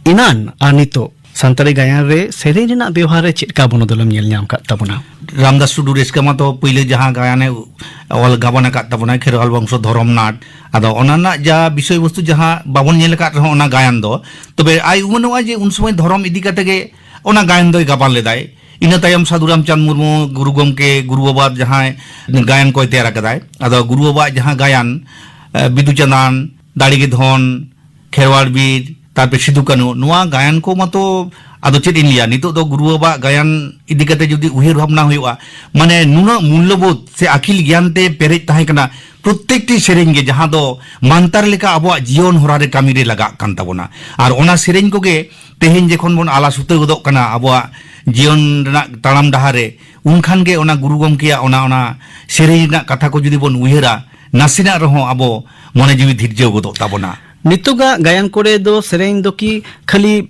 ᱮᱱᱟᱱ ᱟᱨ ᱱᱤᱛᱚᱜ ᱥᱟᱱᱛᱟᱲᱤ ᱜᱟᱭᱟᱱ ᱨᱮ ᱥᱮᱨᱮᱧ ᱨᱮᱱᱟᱜ ᱵᱮᱣᱦᱟᱨ ᱨᱮ ᱪᱮᱫ ᱞᱮᱠᱟ ᱵᱚᱱᱚᱫᱚᱞᱮᱢ ᱧᱮᱞ ᱧᱟᱢ ᱟᱠᱟᱫ ᱛᱟᱵᱚᱱᱟ? ᱨᱟᱢᱫᱟᱥ ᱴᱩᱰᱩ ᱨᱟᱹᱥᱠᱟᱹ ᱢᱟᱛᱚ ᱯᱳᱭᱞᱳ ᱡᱟᱦᱟᱸ ᱜᱟᱭᱟᱱᱮ ᱚᱞ ᱜᱟᱵᱟᱱ ᱟᱠᱟᱫ ᱛᱟᱵᱚᱱᱟᱭ, ᱠᱷᱮᱨᱣᱟᱞ ᱵᱚᱝᱥᱚ ᱫᱷᱚᱨᱚᱢ ᱱᱟᱴ, ᱟᱫᱚ ᱚᱱᱟ ᱨᱮᱱᱟᱜ ᱡᱟ ᱵᱤᱥᱚᱭ ᱵᱚᱥᱛᱩ ᱡᱟᱦᱟᱸ ᱵᱟᱵᱚᱱ ᱧᱮᱞ ᱟᱠᱟᱫ ᱨᱮᱦᱚᱸ ᱚᱱᱟ ᱜᱟᱭᱟᱱ ᱫᱚ, ᱛᱚᱵᱮ ᱟᱭ ᱩᱢᱟᱹᱱᱚᱜᱼᱟ ᱡᱮ ᱩᱱ ᱥᱚᱢᱚᱭ ᱫᱷᱚᱨᱚᱢ ᱤᱫᱤ ᱠᱟᱛᱮ ᱜᱮ ᱚᱱᱟ ᱜᱟᱭᱟᱱ ᱫᱚᱭ ᱜᱟᱵᱟᱱ ᱞᱮᱫᱟᱭ᱾ ᱤᱱᱟᱹ ᱛᱟᱭᱚᱢ ᱥᱟᱹᱫᱷᱩ ᱨᱟᱢᱪᱟᱸᱫᱽ ᱢᱩᱨᱢᱩ ᱜᱩᱨᱩ ᱜᱚᱢᱠᱮ ᱜᱩᱨᱩ ᱵᱟᱵᱟ ᱡᱟᱦᱟᱸᱭ ᱜᱟᱭᱟᱱ ᱠᱚᱭ ᱛᱮᱭᱟᱨ ᱟᱠᱟᱫᱟᱭ, ᱟᱫᱚ ᱜᱩᱨᱩ ᱵᱟᱵᱟᱣᱟᱜ ᱡᱟᱦᱟᱸ ᱜᱟᱭᱟᱱ, ᱮ, ᱵᱤᱫᱩ ᱪᱟᱸᱫᱟᱱ, ᱫᱟᱲᱮ ᱜᱮ ᱫᱷᱚᱱ, ᱠᱷᱮᱨᱣᱟᱲ ᱵᱤᱨ, ᱛᱟᱨᱯᱚᱨᱮ ᱥᱤᱫᱩ ᱠᱟᱹᱱᱦᱩ, ᱱᱚᱣᱟ ᱜᱟᱭᱟᱱ ᱠᱚ ᱢᱟᱛᱚ ᱟᱫᱚ ᱪᱮᱫ ᱤᱧ ᱞᱟᱹᱭᱟ, ᱱᱤᱛᱚᱜ ᱫᱚ ᱜᱩᱨᱩ ᱵᱟᱵᱟᱣᱟᱜ ᱜᱟᱭᱟᱱ ᱤᱫᱤ ᱠᱟᱛᱮ ᱡᱩᱫᱤ ᱩᱭᱦᱟᱹᱨ ᱵᱷᱟᱵᱽᱱᱟ ᱦᱩᱭᱩᱜᱼᱟ, ᱢᱟᱱᱮ ᱱᱩᱱᱟᱹᱜ ᱢᱩᱞᱞᱚᱵᱳᱫᱷ ᱥᱮ ᱟᱹᱠᱤᱞ ᱜᱮᱭᱟᱱ ᱛᱮ ᱯᱮᱨᱮᱡ ᱛᱟᱦᱮᱸ ᱠᱟᱱᱟ᱾ ᱯᱨᱚᱛᱛᱮᱠᱴᱤ ᱥᱮᱨᱮᱧ ᱜᱮ ᱡᱟᱦᱟᱸ ᱫᱚ ᱢᱟᱱᱛᱟᱨ ᱞᱮᱠᱟ ᱟᱵᱚᱣᱟᱜ ᱡᱤᱭᱚᱱ ᱦᱚᱨᱟ ᱨᱮ ᱠᱟᱹᱢᱤ ᱨᱮ ᱞᱟᱜᱟᱜ ᱠᱟᱱ ᱛᱟᱵᱚᱱᱟ᱾ ᱟᱨ ᱚᱱᱟ ᱥᱮᱨᱮᱧ ᱠᱚᱜᱮ ᱛᱮᱦᱮᱧ ᱡᱚᱠᱷᱚᱱ ᱵᱚᱱ ᱟᱞᱟ ᱥᱩᱛᱟᱹ ᱜᱚᱫᱚᱜ ᱠᱟᱱᱟ ᱟᱵᱚᱣᱟᱜ ᱡᱤᱭᱚᱱ ᱨᱮᱱᱟᱜ ᱛᱟᱲᱟᱢ ᱰᱟᱦᱟᱨ ᱨᱮ, ᱩᱱᱠᱷᱟᱱ ᱜᱮ ᱚᱱᱟ ᱜᱩᱨᱩ ᱜᱚᱢᱠᱮᱭᱟᱜ ᱚᱱᱟ, ᱚᱱᱟ ᱥᱮᱨᱮᱧ ᱨᱮᱱᱟᱜ ᱠᱟᱛᱷᱟ ᱠᱚ ᱡᱩᱫᱤ ᱵᱚᱱ ᱩᱭᱦᱟᱹᱨᱟ, ᱱᱟᱥᱮᱱᱟᱜ ᱨᱮᱦᱚᱸ ᱟᱵᱚ ᱢᱚᱱᱮ ᱡᱤᱣᱤ ᱫᱷᱤᱨᱡᱟᱹᱣ ᱜᱚᱫᱚᱜ ᱛᱟᱵᱚᱱᱟ᱾ ᱱᱤᱛᱚᱜᱟᱜ ᱜᱟᱭᱟᱱ ᱠᱚᱨᱮ ᱫᱚ ᱥᱮᱨᱮᱧ ᱫᱚ ᱠᱤ ᱠᱷᱟᱹᱞᱤ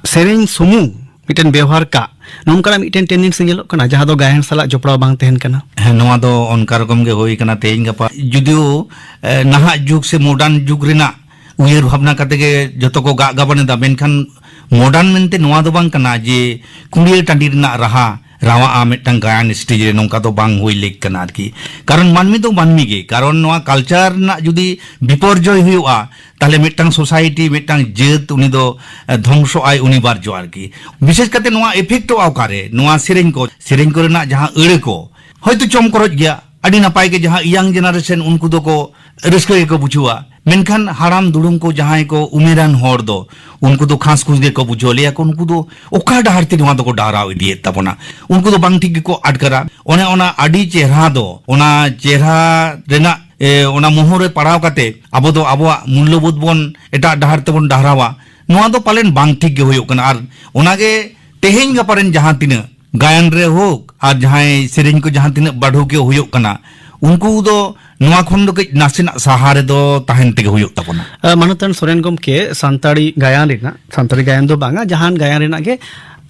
ᱥᱮᱨᱮᱧ ᱥᱩᱢᱩᱝ ᱢᱤᱫᱴᱮᱱ ᱵᱮᱣᱦᱟᱨ ᱠᱟᱜ, ᱱᱚᱝᱠᱟᱱᱟᱜ ᱢᱤᱫᱴᱮᱱ ᱴᱮᱱᱰᱮᱱᱥᱤ ᱧᱮᱞᱚᱜ ᱠᱟᱱᱟ, ᱡᱟᱦᱟᱸ ᱫᱚ ᱜᱟᱭᱟᱱ ᱥᱟᱞᱟᱜ ᱡᱚᱯᱲᱟᱣ ᱵᱟᱝ ᱛᱟᱦᱮᱱ ᱠᱟᱱᱟ? ᱦᱮᱸ, ᱱᱚᱣᱟ ᱫᱚ ᱚᱱᱠᱟ ᱨᱚᱠᱚᱢ ᱜᱮ ᱦᱩᱭ ᱠᱟᱱᱟ ᱛᱮᱦᱮᱧ ᱜᱟᱯᱟ᱾ ᱡᱩᱫᱤᱭᱳ, ᱮ, ᱱᱟᱦᱟᱜ ᱡᱩᱜᱽ ᱥᱮ ᱢᱚᱰᱟᱨᱱ ᱡᱩᱜᱽ ᱨᱮᱱᱟᱜ ᱩᱭᱦᱟᱹᱨ ᱵᱷᱟᱵᱽᱱᱟ ᱠᱟᱛᱮ ᱜᱮ ᱡᱚᱛᱚ ᱠᱚ ᱜᱟᱜ ᱜᱟᱵᱟᱱ ᱮᱫᱟ, ᱢᱮᱱᱠᱷᱟᱱ ᱢᱚᱰᱟᱨᱱ ᱢᱮᱱᱛᱮ ᱱᱚᱣᱟ ᱫᱚ ᱵᱟᱝ ᱠᱟᱱᱟ ᱡᱮ ᱠᱩᱲᱤᱭᱟᱹ ᱴᱟᱺᱰᱤ ᱨᱮᱱᱟᱜ ᱨᱟᱦᱟ ᱨᱟᱣᱟᱜᱼᱟ ᱢᱤᱫᱴᱟᱝ ᱜᱟᱭᱟᱱ ᱥᱴᱮᱡᱽ ᱨᱮ, ᱱᱚᱝᱠᱟ ᱫᱚ ᱵᱟᱝ ᱦᱩᱭ ᱞᱮᱠ ᱠᱟᱱᱟ ᱟᱨᱠᱤ᱾ ᱠᱟᱨᱚᱱ ᱢᱟᱹᱱᱢᱤ ᱫᱚ ᱢᱟᱹᱱᱢᱤ ᱜᱮ, ᱠᱟᱨᱚᱱ ᱱᱚᱣᱟ ᱠᱟᱞᱪᱟᱨ ᱨᱮᱱᱟᱜ ᱡᱩᱫᱤ ᱵᱤᱯᱚᱨᱡᱚᱭ ᱦᱩᱭᱩᱜᱼᱟ, ᱛᱟᱦᱞᱮ ᱢᱤᱫᱴᱟᱝ ᱥᱳᱥᱟᱭᱴᱤ, ᱢᱤᱫᱴᱟᱝ ᱡᱟᱹᱛ, ᱩᱱᱤ ᱫᱚ, ᱮ, ᱫᱷᱚᱝᱥᱚᱜ ᱟᱭ ᱚᱱᱤᱵᱟᱨᱡᱚ ᱟᱨᱠᱤ᱾ ᱵᱤᱥᱮᱥ ᱠᱟᱛᱮ ᱱᱚᱣᱟ ᱮᱯᱷᱮᱠᱴᱚᱜᱼᱟ ᱚᱠᱟᱨᱮ? ᱱᱚᱣᱟ ᱥᱮᱨᱮᱧ ᱠᱚ, ᱥᱮᱨᱮᱧ ᱠᱚᱨᱮᱱᱟᱜ ᱡᱟᱦᱟᱸ ᱟᱹᱲᱟᱹ ᱠᱚ, ᱦᱚᱭᱛᱳ ᱪᱚᱢᱠᱚᱨᱚᱡ ᱜᱮᱭᱟ, ᱟᱹᱰᱤ ᱱᱟᱯᱟᱭ ᱜᱮ, ᱡᱟᱦᱟᱸ ᱤᱭᱟᱝ ᱡᱮᱱᱟᱨᱮᱥᱚᱱ ᱩᱱᱠᱩ ᱫᱚᱠᱚ ᱨᱟᱹᱥᱠᱟᱹ ᱜᱮᱠᱚ ᱵᱩᱡᱷᱟᱹᱣᱟ, ᱢᱮᱱᱠᱷᱟᱱ ᱦᱟᱲᱟᱢ ᱫᱩᱲᱩᱢ ᱠᱚ ᱡᱟᱦᱟᱸᱭ ᱠᱚ ᱩᱢᱮᱨᱟᱱ ᱦᱚᱲ ᱫᱚ, ᱩᱱᱠᱩ ᱫᱚ ᱠᱷᱟᱥ ᱠᱷᱩᱥ ᱜᱮᱠᱚ ᱵᱩᱡᱷᱟᱹᱣ, ᱞᱟᱹᱭᱟ ᱠᱚ ᱩᱱᱠᱩ ᱫᱚ ᱚᱠᱟ ᱰᱟᱦᱟᱨ ᱛᱮ ᱱᱚᱣᱟ ᱫᱚᱠᱚ ᱰᱟᱦᱨᱟᱣ ᱤᱫᱤᱭᱮᱫ ᱛᱟᱵᱚᱱᱟ, ᱩᱱᱠᱩ ᱫᱚ ᱵᱟᱝ ᱴᱷᱤᱠ ᱜᱮᱠᱚ ᱟᱴᱠᱟᱨᱟ᱾ ᱚᱱᱮ ᱚᱱᱟ ᱟᱹᱰᱤ ᱪᱮᱦᱨᱟ ᱫᱚ, ᱚᱱᱟ ᱪᱮᱦᱨᱟ ᱨᱮᱱᱟᱜ ᱮ, ᱚᱱᱟ ᱢᱳᱦᱚ ᱨᱮ ᱯᱟᱲᱟᱣ ᱠᱟᱛᱮ ᱟᱵᱚ ᱫᱚ ᱟᱵᱚᱣᱟᱜ ᱢᱩᱞᱞᱚᱵᱳᱫᱷ ᱵᱚᱱ ᱮᱴᱟᱜ ᱰᱟᱦᱟᱨ ᱛᱮᱵᱚᱱ ᱰᱟᱦᱨᱟᱣᱟ, ᱱᱚᱣᱟ ᱫᱚ ᱯᱟᱞᱮᱱ ᱵᱟᱝ ᱴᱷᱤᱠ ᱜᱮ ᱦᱩᱭᱩᱜ ᱠᱟᱱᱟ᱾ ᱟᱨ ᱚᱱᱟᱜᱮ ᱛᱮᱦᱮᱧ ᱜᱟᱯᱟ ᱨᱮᱱ ᱡᱟᱦᱟᱸ ᱛᱤᱱᱟᱹᱜ ᱜᱟᱭᱟᱱ ᱨᱮ ᱦᱳᱠ ᱟᱨ ᱡᱟᱦᱟᱸᱭ ᱥᱮᱨᱮᱧ ᱠᱚ ᱡᱟᱦᱟᱸ ᱛᱤᱱᱟᱹᱜ ᱵᱟᱹᱲᱦᱩᱠᱤᱭᱟᱹ ᱦᱩᱭᱩᱜ ᱠᱟᱱᱟ, ᱩᱱᱠᱩ ᱫᱚ ᱱᱚᱣᱟ ᱠᱷᱚᱱ ᱫᱚ ᱠᱟᱹᱡ ᱱᱟᱥᱮᱱᱟᱜ ᱥᱟᱦᱟ ᱨᱮᱫᱚ ᱛᱟᱦᱮᱱ ᱛᱮᱜᱮ ᱦᱩᱭᱩᱜ ᱛᱟᱵᱚᱱᱟ᱾ ᱟ, ᱢᱟᱱᱚᱛᱟᱱ ᱥᱚᱨᱮᱱ ᱜᱚᱢᱠᱮ, ᱥᱟᱱᱛᱟᱲᱤ ᱜᱟᱭᱟᱱ ᱨᱮᱱᱟᱜ, ᱥᱟᱱᱛᱟᱲᱤ ᱜᱟᱭᱟᱱ ᱫᱚ ᱵᱟᱝᱟ, ᱡᱟᱦᱟᱱ ᱜᱟᱭᱟᱱ ᱨᱮᱱᱟᱜ ᱜᱮ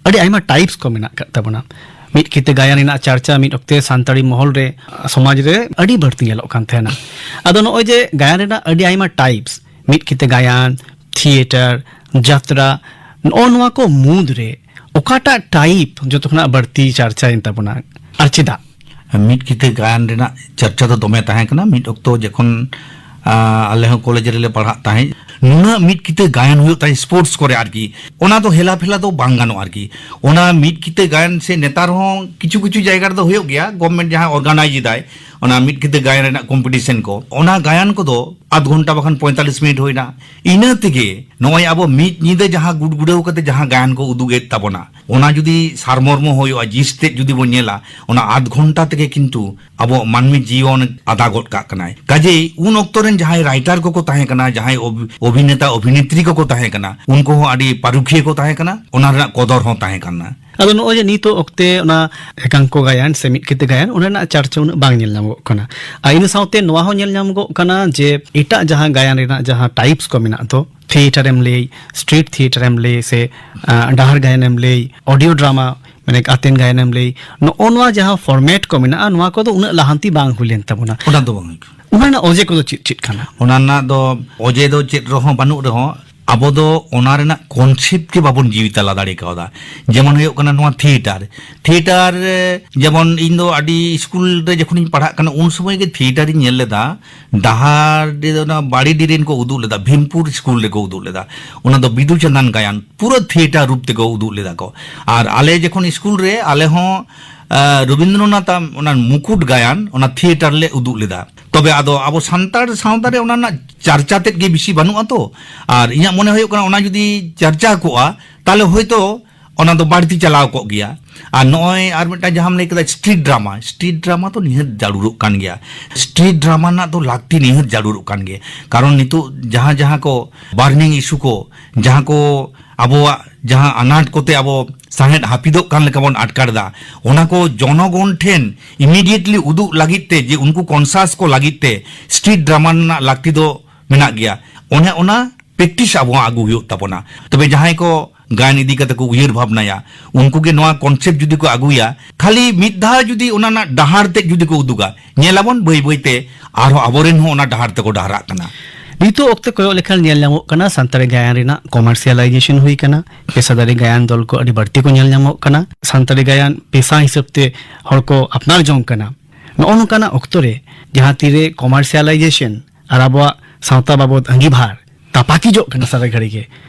ᱟᱹᱰᱤ ᱟᱭᱢᱟ ᱴᱟᱭᱤᱯᱥ ᱠᱚ ᱢᱮᱱᱟᱜ ᱟᱠᱟᱫ ᱛᱟᱵᱚᱱᱟ᱾ ᱢᱤᱫ ᱠᱤᱛᱟᱹ ᱜᱟᱭᱟᱱ ᱨᱮᱱᱟᱜ ᱪᱟᱨᱪᱟ ᱢᱤᱫ ᱚᱠᱛᱮ ᱥᱟᱱᱛᱟᱲᱤ ᱢᱚᱦᱚᱞ ᱨᱮ, ᱥᱚᱢᱟᱡᱽ ᱨᱮ ᱟᱹᱰᱤ ᱵᱟᱹᱲᱛᱤ ᱧᱮᱞᱚᱜ ᱠᱟᱱ ᱛᱟᱦᱮᱱᱟ᱾ ᱟᱫᱚ ᱱᱚᱜᱼᱚᱭ ᱡᱮ ᱜᱟᱭᱟᱱ ᱨᱮᱱᱟᱜ ᱟᱹᱰᱤ ᱟᱭᱢᱟ ᱴᱟᱭᱤᱯᱥ, ᱢᱤᱫ ᱠᱤᱛᱟᱹ ᱜᱟᱭᱟᱱ, ᱛᱷᱤᱭᱮᱴᱟᱨ, ᱡᱟᱛᱨᱟ, ᱱᱚᱜᱼᱚ ᱱᱚᱣᱟ ᱠᱚ ᱢᱩᱫᱽ ᱨᱮ ᱚᱠᱟᱴᱟᱜ ᱴᱟᱭᱤᱯ ᱡᱚᱛᱚ ᱠᱷᱚᱱᱟᱜ ᱵᱟᱹᱲᱛᱤ ᱪᱟᱨᱪᱟᱭᱮᱱ ᱛᱟᱵᱚᱱᱟ, ᱟᱨ ᱪᱮᱫᱟᱜ? ᱢᱤᱫ ᱠᱤᱛᱟᱹ ᱜᱟᱭᱟᱱ ᱨᱮᱱᱟᱜ ᱪᱟᱨᱪᱟ ᱫᱚ ᱫᱚᱢᱮ ᱛᱟᱦᱮᱸ ᱠᱟᱱᱟ ᱢᱤᱫ ᱚᱠᱛᱚ ᱡᱚᱠᱷᱚᱱ, ᱟ, ᱟᱞᱮ ᱦᱚᱸ ᱠᱚᱞᱮᱡᱽ ᱨᱮᱞᱮ ᱯᱟᱲᱦᱟᱜ ᱛᱟᱦᱮᱸᱫ᱾ ᱱᱩᱱᱟᱹᱜ ᱢᱤᱫ ᱠᱤᱛᱟᱹ ᱜᱟᱭᱟᱱ ᱦᱩᱭᱩᱜ ᱛᱟᱦᱮᱸᱫ ᱥᱯᱳᱨᱴᱥ ᱠᱚᱨᱮ ᱟᱨᱠᱤ, ᱚᱱᱟ ᱫᱚ ᱦᱮᱞᱟ ᱯᱷᱮᱞᱟ ᱫᱚ ᱵᱟᱝ ᱜᱟᱱᱚᱜᱼᱟ ᱟᱨᱠᱤ᱾ ᱚᱱᱟ ᱢᱤᱫ ᱠᱤᱛᱟᱹ ᱜᱟᱭᱟᱱ ᱥᱮ ᱱᱮᱛᱟᱨ ᱦᱚᱸ ᱠᱤᱪᱷᱩ ᱠᱤᱪᱷᱩ ᱡᱟᱭᱜᱟ ᱨᱮᱫᱚ ᱦᱩᱭᱩᱜ ᱜᱮᱭᱟ, ᱜᱚᱵᱷᱢᱮᱱᱴ ᱡᱟᱦᱟᱸ ᱚᱨᱜᱟᱱᱟᱭᱤᱡᱽ ᱮᱫᱟᱭ ᱚᱱᱟ ᱢᱤᱫ ᱠᱤᱛᱟᱹ ᱜᱟᱭᱟᱱ ᱨᱮᱱᱟᱜ ᱠᱚᱢᱯᱤᱴᱤᱥᱮᱱ ᱠᱚ, ᱚᱱᱟ ᱜᱟᱭᱟᱱ ᱠᱚᱫᱚ ᱟᱫᱷ ᱜᱷᱚᱱᱴᱟ ᱵᱟᱠᱷᱟᱱ ᱯᱚᱸᱭᱛᱟᱞᱤᱥ ᱢᱤᱱᱤᱴ ᱦᱩᱭᱱᱟ᱾ ᱤᱱᱟᱹ ᱛᱮᱜᱮ ᱱᱚᱜᱼᱚᱭ ᱟᱵᱚ ᱢᱤᱫ ᱧᱤᱫᱟᱹ ᱡᱟᱦᱟᱸ ᱜᱩᱰᱜᱩᱰᱟᱹᱣ ᱠᱟᱛᱮ ᱡᱟᱦᱟᱸ ᱜᱟᱭᱟᱱ ᱠᱚ ᱩᱫᱩᱜ ᱮᱫ ᱛᱟᱵᱚᱱᱟ, ᱚᱱᱟ ᱡᱩᱫᱤ ᱥᱟᱨᱢᱚᱨᱢᱚ ᱦᱩᱭᱩᱜᱼᱟ, ᱡᱤᱥ ᱛᱮᱫ ᱡᱩᱫᱤ ᱵᱚᱱ ᱧᱮᱞᱟ, ᱚᱱᱟ ᱟᱫᱷ ᱜᱷᱚᱱᱴᱟ ᱛᱮᱜᱮ ᱠᱤᱱᱛᱩ ᱟᱵᱚᱣᱟᱜ ᱢᱟᱹᱱᱢᱤ ᱡᱤᱭᱚᱱ ᱟᱫᱟ ᱜᱚᱫ ᱠᱟᱜ ᱠᱟᱱᱟᱭ᱾ ᱠᱟᱡᱮᱭ ᱩᱱ ᱚᱠᱛᱚ ᱨᱮᱱ ᱡᱟᱦᱟᱸᱭ ᱨᱟᱭᱴᱟᱨ ᱠᱚᱠᱚ ᱛᱟᱦᱮᱸ ᱠᱟᱱᱟ, ᱡᱟᱦᱟᱸᱭ ᱚᱵᱷᱤ-, ᱚᱵᱷᱤᱱᱮᱛᱟ ᱚᱵᱷᱤᱱᱮᱛᱨᱤ ᱠᱚᱠᱚ ᱛᱟᱦᱮᱸ ᱠᱟᱱᱟ, ᱩᱱᱠᱩ ᱦᱚᱸ ᱟᱹᱰᱤ ᱯᱟᱹᱨᱩᱠᱷᱤᱭᱟᱹ ᱠᱚ ᱛᱟᱦᱮᱸ ᱠᱟᱱᱟ, ᱚᱱᱟ ᱨᱮᱱᱟᱜ ᱠᱚᱫᱚᱨ ᱦᱚᱸ ᱛᱟᱦᱮᱸ ᱠᱟᱱᱟ᱾ ᱟᱫᱚ ᱱᱚᱜᱼᱚᱭ ᱡᱮ ᱱᱤᱛᱚᱜ ᱚᱠᱛᱮ ᱚᱱᱟ ᱮᱠᱟᱝᱠᱚ ᱜᱟᱭᱟᱱ ᱥᱮ ᱢᱤᱫ ᱠᱤᱛᱟᱹ ᱜᱟᱭᱟᱱ, ᱚᱱᱟ ᱨᱮᱱᱟᱜ ᱪᱟᱨᱪᱟ ᱩᱱᱟᱹᱜ ᱵᱟᱝ ᱧᱮᱞ ᱧᱟᱢᱚᱜ ᱠᱟᱱᱟ᱾ ᱟᱨ ᱤᱱᱟᱹ ᱥᱟᱶᱛᱮ ᱱᱚᱣᱟ ᱦᱚᱸ ᱧᱮᱞ ᱧᱟᱢᱚᱜᱚᱜ ᱠᱟᱱᱟ ᱡᱮ ᱮᱴᱟᱜ ᱡᱟᱦᱟᱸ ᱜᱟᱭᱟᱱ ᱨᱮᱱᱟᱜ ᱡᱟᱦᱟᱸ ᱴᱟᱭᱤᱯᱥ ᱠᱚ ᱢᱮᱱᱟᱜ ᱫᱚ, ᱛᱷᱤᱭᱮᱴᱟᱨᱮᱢ ᱞᱟᱹᱭ, ᱥᱴᱨᱤᱴ ᱛᱷᱤᱭᱮᱴᱟᱨᱮᱢ ᱞᱟᱹᱭ, ᱥᱮ, ᱟ, ᱰᱟᱦᱟᱨ ᱜᱟᱭᱟᱱᱮᱢ ᱞᱟᱹᱭ, ᱚᱰᱤᱭᱳ ᱰᱨᱟᱢᱟ, ᱢᱟᱱᱮ ᱟᱛᱮᱱ ᱜᱟᱭᱟᱱᱮᱢ ᱞᱟᱹᱭ, ᱱᱚᱜᱼᱚ ᱱᱚᱣᱟ ᱡᱟᱦᱟᱸ ᱯᱷᱚᱨᱢᱮᱴ ᱠᱚ ᱢᱮᱱᱟᱜᱼᱟ, ᱱᱚᱣᱟ ᱠᱚᱫᱚ ᱩᱱᱟᱹᱜ ᱞᱟᱦᱟᱱᱛᱤ ᱵᱟᱝ ᱦᱩᱭ ᱞᱮᱱ ᱛᱟᱵᱚᱱᱟ᱾ ᱚᱱᱟ ᱫᱚ ᱵᱟᱝ ᱦᱩᱭ ᱠᱟᱱᱟ᱾ ᱚᱱᱟ ᱨᱮᱱᱟᱜ ᱚᱡᱮ ᱠᱚᱫᱚ ᱪᱮᱫ ᱪᱮᱫ ᱠᱟᱱᱟ? ᱚᱱᱟ ᱨᱮᱱᱟᱜ ᱫᱚ ᱚᱡᱮ ᱫᱚ ᱪᱮᱫ ᱨᱮᱦᱚᱸ ᱵᱟᱹᱱᱩᱜ ᱨᱮᱦᱚᱸ, ᱟᱵᱚ ᱫᱚ ᱚᱱᱟ ᱨᱮᱱᱟᱜ ᱠᱚᱱᱥᱮᱯᱴ ᱜᱮ ᱵᱟᱵᱚᱱ ᱡᱤᱣᱤ ᱛᱟᱞᱟ ᱫᱟᱲᱮ ᱠᱟᱣᱫᱟ᱾ ᱡᱮᱢᱚᱱ ᱦᱩᱭᱩᱜ ᱠᱟᱱᱟ ᱱᱚᱣᱟ ᱛᱷᱤᱭᱮᱴᱟᱨ᱾ ᱛᱷᱤᱭᱮᱴᱟᱨ, ᱮ, ᱡᱮᱢᱚᱱ ᱤᱧ ᱫᱚ ᱟᱹᱰᱤ ᱥᱠᱩᱞ ᱨᱮ ᱡᱚᱠᱷᱚᱱᱤᱧ ᱯᱟᱲᱦᱟᱜ ᱠᱟᱱᱟ, ᱩᱱ ᱥᱚᱢᱚᱭ ᱜᱮ ᱛᱷᱤᱭᱮᱴᱟᱨᱤᱧ ᱧᱮᱞ ᱞᱮᱫᱟ᱾ ᱰᱟᱦᱟᱨᱰᱤ ᱫᱚ ᱚᱱᱟ ᱵᱟᱲᱤᱰᱤ ᱨᱮᱱ ᱠᱚ ᱩᱫᱩᱜ ᱞᱮᱫᱟ, ᱵᱷᱤᱢᱯᱩᱨ ᱥᱠᱩᱞ ᱨᱮᱠᱚ ᱩᱫᱩᱜ ᱞᱮᱫᱟ᱾ ᱚᱱᱟ ᱫᱚ ᱵᱤᱫᱩ ᱪᱟᱸᱫᱟᱱ ᱜᱟᱭᱟᱱ ᱯᱩᱨᱟᱹ ᱛᱷᱤᱭᱮᱴᱟᱨ ᱨᱩᱯ ᱛᱮᱠᱚ ᱩᱫᱩᱜ ᱞᱮᱫᱟ ᱠᱚ᱾ ᱟᱨ ᱟᱞᱮ ᱡᱚᱠᱷᱚᱱ ᱥᱠᱩᱞ ᱨᱮ, ᱟᱞᱮ ᱦᱚᱸ, ᱟ, ᱨᱚᱵᱤᱱᱫᱨᱚᱱᱟᱛᱷ ᱟᱜ ᱚᱱᱟ ᱢᱩᱠᱩᱴ ᱜᱟᱭᱟᱱ ᱚᱱᱟ ᱛᱷᱤᱭᱮᱴᱟᱨ ᱞᱮ ᱩᱫᱩᱜ ᱞᱮᱫᱟ᱾ ᱛᱚᱵᱮ ᱟᱫᱚ ᱟᱵᱚ ᱥᱟᱱᱛᱟᱲ ᱥᱟᱶᱛᱟ ᱨᱮ ᱚᱱᱟ ᱨᱮᱱᱟᱜ ᱪᱟᱨᱪᱟ ᱛᱮᱫ ᱜᱮ ᱵᱮᱥᱤ ᱵᱟᱹᱱᱩᱜᱼᱟ ᱛᱚ᱾ ᱟᱨ ᱤᱧᱟᱹᱜ ᱢᱚᱱᱮ ᱦᱩᱭᱩᱜ ᱠᱟᱱᱟ, ᱚᱱᱟ ᱡᱩᱫᱤ ᱪᱟᱨᱪᱟ ᱠᱚᱜᱼᱟ, ᱛᱟᱦᱞᱮ ᱦᱚᱭᱛᱳ ᱚᱱᱟ ᱫᱚ ᱵᱟᱹᱲᱛᱤ ᱪᱟᱞᱟᱣ ᱠᱚᱜ ᱜᱮᱭᱟ᱾ ᱟᱨ ᱱᱚᱜᱼᱚᱭ ᱟᱨ ᱢᱤᱫᱴᱟᱝ ᱡᱟᱦᱟᱸᱢ ᱞᱟᱹᱭ ᱠᱮᱫᱟ, ᱥᱴᱨᱤᱴ ᱰᱨᱟᱢᱟ, ᱥᱴᱨᱤᱴ ᱰᱨᱟᱢᱟ ᱫᱚ ᱱᱤᱦᱟᱹᱛ ᱡᱟᱹᱨᱩᱲᱚᱜ ᱠᱟᱱ ᱜᱮᱭᱟ᱾ ᱥᱴᱨᱤᱴ ᱰᱨᱟᱢᱟ ᱨᱮᱱᱟᱜ ᱫᱚ ᱞᱟᱹᱠᱛᱤ ᱱᱤᱦᱟᱹᱛ ᱡᱟᱹᱨᱩᱲᱚᱜ ᱠᱟᱱ ᱜᱮᱭᱟ᱾ ᱠᱟᱨᱚᱱ ᱱᱤᱛᱚᱜ ᱡᱟᱦᱟᱸ ᱡᱟᱦᱟᱸ ᱠᱚ ᱵᱟᱨᱱᱤᱝ ᱤᱥᱩ ᱠᱚ, ᱡᱟᱦᱟᱸ ᱠᱚ ᱟᱵᱚᱣᱟᱜ ᱡᱟᱦᱟᱸ ᱟᱱᱟᱴ ᱠᱚᱛᱮ ᱟᱵᱚ ᱥᱟᱦᱮᱫ ᱦᱟᱹᱯᱤᱫᱚᱜ ᱠᱟᱱ ᱞᱮᱠᱟ ᱵᱚᱱ ᱟᱴᱠᱟᱨ ᱮᱫᱟ, ᱚᱱᱟ ᱠᱚ ᱡᱚᱱᱚᱜᱚᱱ ᱴᱷᱮᱱ ᱤᱢᱤᱰᱤᱭᱮᱴᱞᱤ ᱩᱫᱩᱜ ᱞᱟᱹᱜᱤᱫ ᱛᱮ, ᱡᱮ ᱩᱱᱠᱩ ᱠᱚᱱᱥᱟᱥ ᱠᱚ ᱞᱟᱹᱜᱤᱫ ᱛᱮ ᱥᱴᱨᱤᱴ ᱰᱨᱟᱢᱟ ᱨᱮᱱᱟᱜ ᱞᱟᱹᱠᱛᱤ ᱫᱚ ᱢᱮᱱᱟᱜ ᱜᱮᱭᱟ᱾ ᱚᱱᱮ ᱚᱱᱟ ᱯᱨᱮᱠᱴᱤᱥ ᱟᱵᱚᱣᱟᱜ ᱟᱹᱜᱩ ᱦᱩᱭᱩᱜ ᱛᱟᱵᱚᱱᱟ᱾ ᱛᱚᱵᱮ ᱡᱟᱦᱟᱸᱭ ᱠᱚ ᱜᱟᱭᱟᱱ ᱤᱫᱤ ᱠᱟᱛᱮ ᱠᱚ ᱩᱭᱦᱟᱹᱨ ᱵᱷᱟᱵᱽᱱᱟᱭᱟ, ᱩᱱᱠᱩ ᱜᱮ ᱱᱚᱣᱟ ᱠᱚᱱᱥᱮᱯᱴ ᱡᱩᱫᱤ ᱠᱚ ᱟᱹᱜᱩᱭᱟ, ᱠᱷᱟᱹᱞᱤ ᱢᱤᱫ ᱫᱷᱟᱣ ᱡᱩᱫᱤ ᱚᱱᱟ ᱨᱮᱱᱟᱜ ᱰᱟᱦᱟᱨ ᱛᱮᱫ ᱡᱩᱫᱤ ᱠᱚ ᱩᱫᱩᱜᱟ, ᱧᱮᱞᱟᱵᱚᱱ ᱵᱟᱹᱭ ᱵᱟᱹᱭ ᱛᱮ ᱟᱨᱦᱚᱸ ᱟᱵᱚᱨᱮᱱ ᱦᱚᱸ ᱚᱱᱟ ᱰᱟᱦᱟᱨ ᱛᱮᱠᱚ ᱰᱟᱦᱨᱟᱜ ᱠᱟᱱᱟ᱾ ᱱᱤᱛᱚᱜ ᱚᱠᱛᱮ ᱠᱚᱭᱚᱜ ᱞᱮᱠᱷᱟᱱ ᱧᱮᱞ ᱧᱟᱢᱚᱜ ᱠᱟᱱᱟ, ᱥᱟᱱᱛᱟᱲᱤ ᱜᱟᱭᱟᱱ ᱨᱮᱱᱟᱜ ᱠᱚᱢᱟᱨᱥᱤᱭᱟᱞᱟᱭᱡᱮᱥᱚᱱ ᱦᱩᱭ ᱠᱟᱱᱟ, ᱯᱮᱥᱟᱫᱟᱨᱤ ᱜᱟᱭᱟᱱ ᱫᱚᱞ ᱠᱚ ᱟᱹᱰᱤ ᱵᱟᱹᱲᱛᱤ ᱠᱚ ᱧᱮᱞ ᱧᱟᱢᱚᱜ ᱠᱟᱱᱟ, ᱥᱟᱱᱛᱟᱲᱤ ᱜᱟᱭᱟᱱ ᱯᱮᱥᱟ ᱦᱤᱥᱟᱹᱵ ᱛᱮ ᱦᱚᱲ ᱠᱚ ᱟᱯᱱᱟᱨ ᱡᱚᱝ ᱠᱟᱱᱟ᱾ ᱱᱚᱜᱼᱚ ᱱᱚᱝᱠᱟᱱᱟᱜ ᱚᱠᱛᱚ ᱨᱮ ᱡᱟᱦᱟᱸ ᱛᱤᱨᱮ ᱠᱚᱢᱟᱨᱥᱤᱭᱟᱞᱟᱭᱡᱮᱥᱚᱱ ᱟᱨ ᱟᱵᱚᱣᱟᱜ ᱥᱟᱶᱛᱟ ᱵᱟᱵᱚᱫ ᱟᱸᱜᱤᱵᱷᱟᱨ ᱛᱟᱯᱟᱠᱤᱡᱚᱜ ᱠᱟᱱᱟ ᱥᱟᱨᱟ ᱜᱷᱟᱹᱲᱤ ᱜᱮ,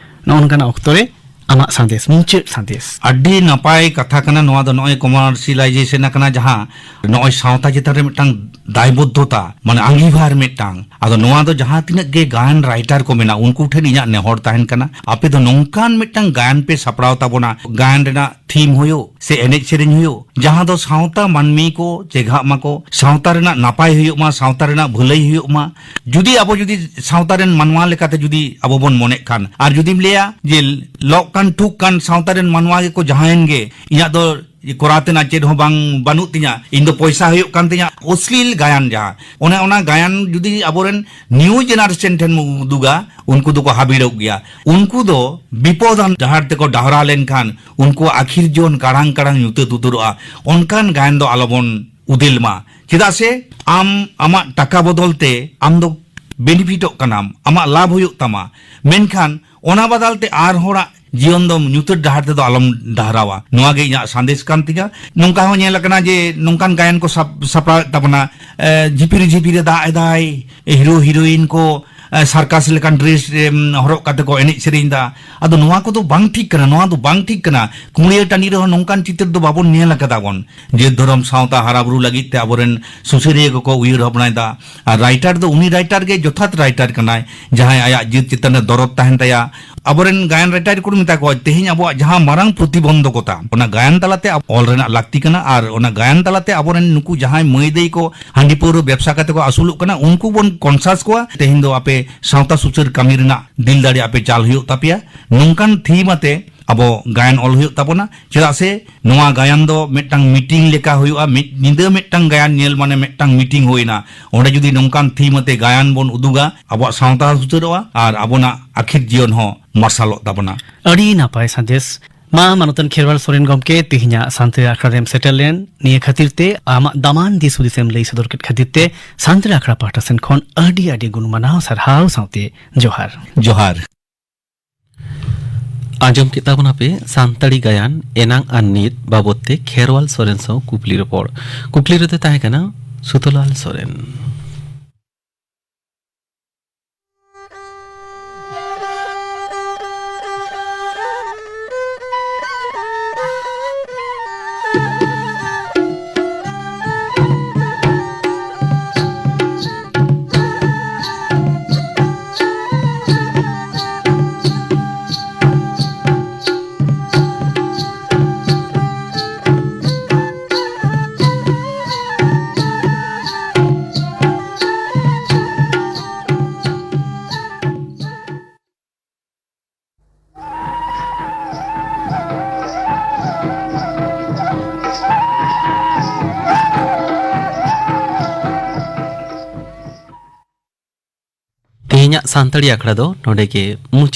ᱱᱚᱜᱼᱚ ᱱᱚᱝᱠᱟᱱᱟᱜ ᱚᱠᱛᱚ ᱨᱮ ᱟᱢᱟᱜ ᱥᱟᱸᱫᱮᱥ, ᱢᱩᱪᱟᱹᱫ ᱥᱟᱸᱫᱮᱥ᱾ ᱟᱹᱰᱤ ᱱᱟᱯᱟᱭ ᱠᱟᱛᱷᱟ ᱠᱟᱱᱟ᱾ ᱱᱚᱣᱟ ᱫᱚ ᱱᱚᱜᱼᱚᱭ ᱠᱚᱢᱟᱨᱥᱤᱭᱟᱞᱟᱭᱡᱮᱥᱚᱱ ᱟᱠᱟᱱᱟ, ᱡᱟᱦᱟᱸ ᱱᱚᱜᱼᱚᱭ ᱥᱟᱶᱛᱟ ᱪᱮᱛᱟᱱ ᱨᱮ ᱢᱤᱫᱴᱟᱝ ᱫᱟᱭᱵᱚᱫᱽᱫᱷᱚᱛᱟ, ᱢᱟᱱᱮ ᱟᱸᱜᱤᱵᱷᱟᱨ ᱢᱤᱫᱴᱟᱝ᱾ ᱟᱫᱚ ᱱᱚᱣᱟ ᱫᱚ ᱡᱟᱦᱟᱸ ᱛᱤᱱᱟᱹᱜ ᱜᱮ ᱜᱟᱭᱟᱱ ᱨᱟᱭᱴᱟᱨ ᱠᱚ ᱢᱮᱱᱟᱜ, ᱩᱱᱠᱩ ᱴᱷᱮᱱ ᱤᱧᱟᱹᱜ ᱱᱮᱦᱚᱨ ᱛᱟᱦᱮᱱ ᱠᱟᱱᱟ, ᱟᱯᱮ ᱫᱚ ᱱᱚᱝᱠᱟᱱ ᱢᱤᱫᱴᱟᱝ ᱜᱟᱭᱟᱱ ᱯᱮ ᱥᱟᱯᱲᱟᱣ ᱛᱟᱵᱚᱱᱟ, ᱜᱟᱭᱟᱱ ᱨᱮᱱᱟᱜ ᱛᱷᱤᱢ ᱦᱩᱭᱩᱜ ᱥᱮ ᱮᱱᱮᱡ ᱥᱮᱨᱮᱧ ᱦᱩᱭᱩᱜ, ᱡᱟᱦᱟᱸ ᱫᱚ ᱥᱟᱶᱛᱟ ᱢᱟᱹᱱᱢᱤ ᱠᱚ ᱪᱮᱸᱜᱷᱟᱜ ᱢᱟᱠᱚ, ᱥᱟᱶᱛᱟ ᱨᱮᱱᱟᱜ ᱱᱟᱯᱟᱭ ᱦᱩᱭᱩᱜ ᱢᱟ, ᱥᱟᱶᱛᱟ ᱨᱮᱱᱟᱜ ᱵᱷᱟᱹᱞᱟᱹᱭ ᱦᱩᱭᱩᱜ ᱢᱟ᱾ ᱡᱩᱫᱤ ᱟᱵᱚ ᱡᱩᱫᱤ ᱥᱟᱶᱛᱟ ᱨᱮᱱ ᱢᱟᱱᱣᱟ ᱞᱮᱠᱟᱛᱮ ᱡᱩᱫᱤ ᱟᱵᱚ ᱵᱚᱱ ᱢᱚᱱᱮᱜ ᱠᱷᱟᱱ, ᱟᱨ ᱡᱩᱫᱤᱢ ᱞᱟᱹᱭᱟ ᱡᱮ ᱞᱚᱜ ᱠᱟᱱ ᱴᱷᱩᱠ ᱠᱟᱱ ᱥᱟᱶᱛᱟ ᱨᱮᱱ ᱢᱟᱱᱣᱟ ᱜᱮᱠᱚ ᱡᱟᱦᱟᱸᱭᱮᱱ ᱜᱮ, ᱤᱧᱟᱹᱜ ᱫᱚ ᱠᱚᱨᱟᱣ ᱛᱮᱱᱟᱜ ᱪᱮᱫ ᱦᱚᱸ ᱵᱟᱝ, ᱵᱟᱹᱱᱩᱜ ᱛᱤᱧᱟ, ᱤᱧ ᱫᱚ ᱯᱚᱭᱥᱟ ᱦᱩᱭᱩᱜ ᱠᱟᱱ ᱛᱤᱧᱟ, ᱚᱥᱞᱤᱞ ᱜᱟᱭᱟᱱ ᱡᱟᱦᱟᱸ, ᱚᱱᱮ ᱚᱱᱟ ᱜᱟᱭᱟᱱ ᱡᱩᱫᱤ ᱟᱵᱚᱨᱮᱱ ᱱᱤᱭᱩ ᱡᱮᱱᱟᱨᱮᱥᱚᱱ ᱴᱷᱮᱱ ᱵᱚᱱ ᱩᱫᱩᱜᱟ, ᱩᱱᱠᱩ ᱫᱚᱠᱚ ᱦᱟᱹᱵᱤᱲᱚᱜ ᱜᱮᱭᱟ᱾ ᱩᱱᱠᱩ ᱫᱚ ᱵᱤᱯᱚᱫᱟᱱ ᱰᱟᱦᱟᱨ ᱛᱮᱠᱚ ᱰᱟᱦᱨᱟ ᱞᱮᱱᱠᱷᱟᱱ ᱩᱱᱠᱩᱣᱟᱜ ᱟᱹᱠᱷᱤᱨ ᱡᱤᱭᱚᱱ ᱠᱟᱲᱟᱝ ᱠᱟᱲᱟᱝ ᱧᱩᱛᱟᱹᱛ ᱩᱛᱟᱹᱨᱚᱜᱼᱟ᱾ ᱚᱱᱠᱟᱱ ᱜᱟᱭᱟᱱ ᱫᱚ ᱟᱞᱚᱵᱚᱱ ᱩᱫᱮᱞ ᱢᱟ᱾ ᱪᱮᱫᱟᱜ ᱥᱮ ᱟᱢ ᱟᱢᱟᱜ ᱴᱟᱠᱟ ᱵᱚᱫᱚᱞ ᱛᱮ ᱟᱢ ᱫᱚ ᱵᱮᱱᱤᱯᱷᱤᱴᱚᱜ ᱠᱟᱱᱟᱢ, ᱟᱢᱟᱜ ᱞᱟᱵᱷ ᱦᱩᱭᱩᱜ ᱛᱟᱢᱟ, ᱢᱮᱱᱠᱷᱟᱱ ᱚᱱᱟ ᱵᱟᱫᱟᱞ ᱛᱮ ᱟᱨ ᱦᱚᱲᱟᱜ ᱡᱤᱭᱚᱱ ᱫᱚ ᱧᱩᱛᱟᱹᱛ ᱰᱟᱦᱟᱨ ᱛᱮᱫᱚ ᱟᱞᱚᱢ ᱰᱟᱦᱨᱟᱣᱟ᱾ ᱱᱚᱣᱟ ᱜᱮ ᱤᱧᱟᱹᱜ ᱥᱟᱸᱫᱮᱥ ᱠᱟᱱ ᱛᱤᱧᱟ᱾ ᱱᱚᱝᱠᱟ ᱦᱚᱸ ᱧᱮᱞ ᱟᱠᱟᱱᱟ ᱡᱮ ᱱᱚᱝᱠᱟᱱ ᱜᱟᱭᱟᱱ ᱠᱚ ᱥᱟᱯ-, ᱥᱟᱯᱲᱟᱣᱮᱫ ᱛᱟᱵᱚᱱᱟ, ᱮ, ᱡᱷᱤᱯᱤᱨ ᱡᱷᱤᱯᱤᱨᱮ ᱫᱟᱜ ᱮᱫᱟᱭ, ᱦᱤᱨᱳ ᱦᱤᱨᱳᱭᱤᱱ ᱠᱚ, ᱮ, ᱥᱟᱨᱠᱟᱥ ᱞᱮᱠᱟᱱ ᱰᱨᱮᱥ, ᱮᱢ, ᱦᱚᱨᱚᱜ ᱠᱟᱛᱮ ᱠᱚ ᱮᱱᱮᱡ ᱥᱮᱨᱮᱧ ᱮᱫᱟ᱾ ᱟᱫᱚ ᱱᱚᱣᱟ ᱠᱚᱫᱚ ᱵᱟᱝ ᱴᱷᱤᱠ ᱠᱟᱱᱟ, ᱱᱚᱣᱟ ᱫᱚ ᱵᱟᱝ ᱴᱷᱤᱠ ᱠᱟᱱᱟ᱾ ᱠᱩᱲᱤᱭᱟᱹ ᱴᱟᱺᱰᱤ ᱨᱮᱦᱚᱸ ᱱᱚᱝᱠᱟᱱ ᱪᱤᱛᱟᱹᱨ ᱫᱚ ᱵᱟᱵᱚᱱ ᱧᱮᱞ ᱟᱠᱟᱫᱟ ᱵᱚᱱ᱾ ᱡᱟᱹᱛ ᱫᱷᱚᱨᱚᱢ ᱥᱟᱶᱛᱟ ᱦᱟᱨᱟ ᱵᱩᱨᱩ ᱞᱟᱹᱜᱤᱫ ᱛᱮ ᱟᱵᱚᱨᱮᱱ ᱥᱩᱥᱟᱹᱨᱤᱭᱟᱹ ᱠᱚᱠᱚ ᱩᱭᱦᱟᱹᱨ ᱵᱷᱟᱵᱽᱱᱟᱭᱮᱫᱟ᱾ ᱟᱨ ᱨᱟᱭᱴᱟᱨ ᱫᱚ ᱩᱱᱤ ᱨᱟᱭᱴᱟᱨ ᱜᱮ ᱡᱚᱛᱷᱟᱛ ᱨᱟᱭᱴᱟᱨ ᱠᱟᱱᱟᱭ, ᱡᱟᱦᱟᱸᱭ ᱟᱭᱟᱜ ᱡᱟᱹᱛ ᱪᱮᱛᱟᱱ ᱨᱮ ᱫᱚᱨᱚᱫ ᱛᱟᱦᱮᱱ ᱛᱟᱭᱟ, ᱟᱵᱚᱨᱮᱱ ᱜᱟᱭᱟᱱ ᱨᱮᱴᱟᱭᱟᱨ ᱠᱚ ᱢᱮᱛᱟ ᱠᱚᱣᱟ, ᱛᱮᱦᱮᱧ ᱟᱵᱚᱣᱟᱜ ᱡᱟᱦᱟᱸ ᱢᱟᱨᱟᱝ ᱯᱨᱚᱛᱤᱵᱚᱱᱫᱷᱚᱠᱚᱛᱟ, ᱚᱱᱟ ᱜᱟᱭᱟᱱ ᱛᱟᱞᱟᱛᱮ ᱟᱵ-, ᱚᱞ ᱨᱮᱱᱟᱜ ᱞᱟᱹᱠᱛᱤ ᱠᱟᱱᱟ᱾ ᱟᱨ ᱚᱱᱟ ᱜᱟᱭᱟᱱ ᱛᱟᱞᱟᱛᱮ ᱟᱵᱚᱨᱮᱱ ᱱᱩᱠᱩ ᱡᱟᱦᱟᱸᱭ ᱢᱟᱹᱭ ᱫᱟᱹᱭ ᱠᱚ ᱦᱟᱺᱰᱤ ᱯᱟᱹᱣᱨᱟᱹ ᱵᱮᱵᱽᱥᱟ ᱠᱟᱛᱮ ᱠᱚ ᱟᱹᱥᱩᱞᱚᱜ ᱠᱟᱱᱟ, ᱩᱱᱠᱩ ᱵᱚᱱ ᱠᱚᱱᱥᱟᱥ ᱠᱚᱣᱟ᱾ ᱛᱮᱦᱮᱧ ᱫᱚ ᱟᱯᱮ ᱥᱟᱶᱛᱟ ᱥᱩᱥᱟᱹᱨ ᱠᱟᱹᱢᱤ ᱨᱮᱱᱟᱜ ᱫᱤᱞ ᱫᱟᱲᱮ ᱟᱯᱮ ᱪᱟᱞ ᱦᱩᱭᱩᱜ ᱛᱟᱯᱮᱭᱟ, ᱱᱚᱝᱠᱟᱱ ᱛᱷᱤᱢ ᱟᱛᱮ ᱟᱵᱚ ᱜᱟᱭᱟᱱ ᱚᱞ ᱦᱩᱭᱩᱜ ᱛᱟᱵᱚᱱᱟ᱾ ᱪᱮᱫᱟᱜ ᱥᱮ ᱱᱚᱣᱟ ᱜᱟᱭᱟᱱ ᱫᱚ ᱢᱤᱫᱴᱟᱝ ᱢᱤᱴᱤᱝ ᱞᱮᱠᱟ ᱦᱩᱭᱩᱜᱼᱟ᱾ ᱢᱤᱫ ᱧᱤᱫᱟᱹ ᱢᱤᱫᱴᱟᱝ ᱜᱟᱭᱟᱱ ᱧᱮᱞ ᱢᱟᱱᱮ ᱢᱤᱫᱴᱟᱝ ᱢᱤᱴᱤᱝ ᱦᱩᱭᱱᱟ᱾ ᱚᱸᱰᱮ ᱡᱩᱫᱤ ᱱᱚᱝᱠᱟᱱ ᱛᱷᱤᱢ ᱟᱛᱮ ᱜᱟᱭᱟᱱ ᱵᱚᱱ ᱩᱫᱩᱜᱟ, ᱟᱵᱚᱣᱟᱜ ᱥᱟᱶᱛᱟ ᱦᱚᱸ ᱥᱩᱥᱟᱹᱨᱚᱜᱼᱟ ᱟᱨ ᱟᱵᱚᱱᱟᱜ ᱟᱹᱠᱷᱤᱨ ᱡᱤᱭᱚᱱ ᱦᱚᱸ ᱢᱟᱨᱥᱟᱞᱚᱜ ᱛᱟᱵᱚᱱᱟ᱾ ᱟᱹᱰᱤ ᱱᱟᱯᱟᱭ ᱥᱟᱸᱫᱮᱥ᱾ ᱢᱟ ᱢᱟᱱᱚᱛᱟᱱ ᱠᱷᱮᱨᱣᱟᱞ ᱥᱚᱨᱮᱱ ᱜᱚᱢᱠᱮ, ᱛᱮᱦᱮᱧᱟᱜ ᱥᱟᱱᱛᱟᱲᱤ ᱟᱠᱷᱲᱟ ᱨᱮᱢ ᱥᱮᱴᱮᱨ ᱞᱮᱱ, ᱱᱤᱭᱟᱹ ᱠᱷᱟᱹᱛᱤᱨ ᱛᱮ, ᱟᱢᱟᱜ ᱫᱟᱢᱟᱱ ᱫᱤᱥ ᱦᱩᱫᱤᱥᱮᱢ ᱞᱟᱹᱭ ᱥᱚᱫᱚᱨ ᱠᱮᱫ ᱠᱷᱟᱹᱛᱤᱨ ᱛᱮ, ᱥᱟᱱᱛᱟᱲᱤ ᱟᱠᱷᱲᱟ ᱯᱟᱦᱴᱟ ᱥᱮᱱ ᱠᱷᱚᱱ ᱟᱹᱰᱤ ᱟᱹᱰᱤ ᱜᱩᱱ ᱢᱟᱱᱟᱣ ᱥᱟᱨᱦᱟᱣ ᱥᱟᱶᱛᱮ ᱡᱚᱦᱟᱨ᱾ ᱡᱚᱦᱟᱨ᱾ ᱟᱸᱡᱚᱢ ᱠᱮᱫ ᱛᱟᱵᱚᱱᱟᱯᱮ ᱥᱟᱱᱛᱟᱲᱤ ᱜᱟᱭᱟᱱ ᱮᱱᱟᱝ ᱟᱨ ᱱᱤᱛ ᱵᱟᱵᱚᱫ ᱛᱮ ᱠᱷᱮᱨᱣᱟᱞ ᱥᱚᱨᱮᱱ ᱥᱟᱶ ᱠᱩᱠᱞᱤ ᱨᱚᱯᱚᱲ᱾ ᱠᱩᱠᱞᱤ ᱨᱮᱫᱚ ᱛᱟᱦᱮᱸ ᱠᱟᱱᱟ ᱥᱩᱛᱚᱞᱟᱞ ᱥᱚᱨᱮᱱ᱾ ᱛᱮᱦᱮᱧᱟᱜ ᱥᱟᱱᱛᱟᱲᱤ ᱟᱠᱷᱲᱟ ᱫᱚ ᱱᱚᱰᱮ ᱜᱮ ᱢᱩᱪᱟᱹᱫ᱾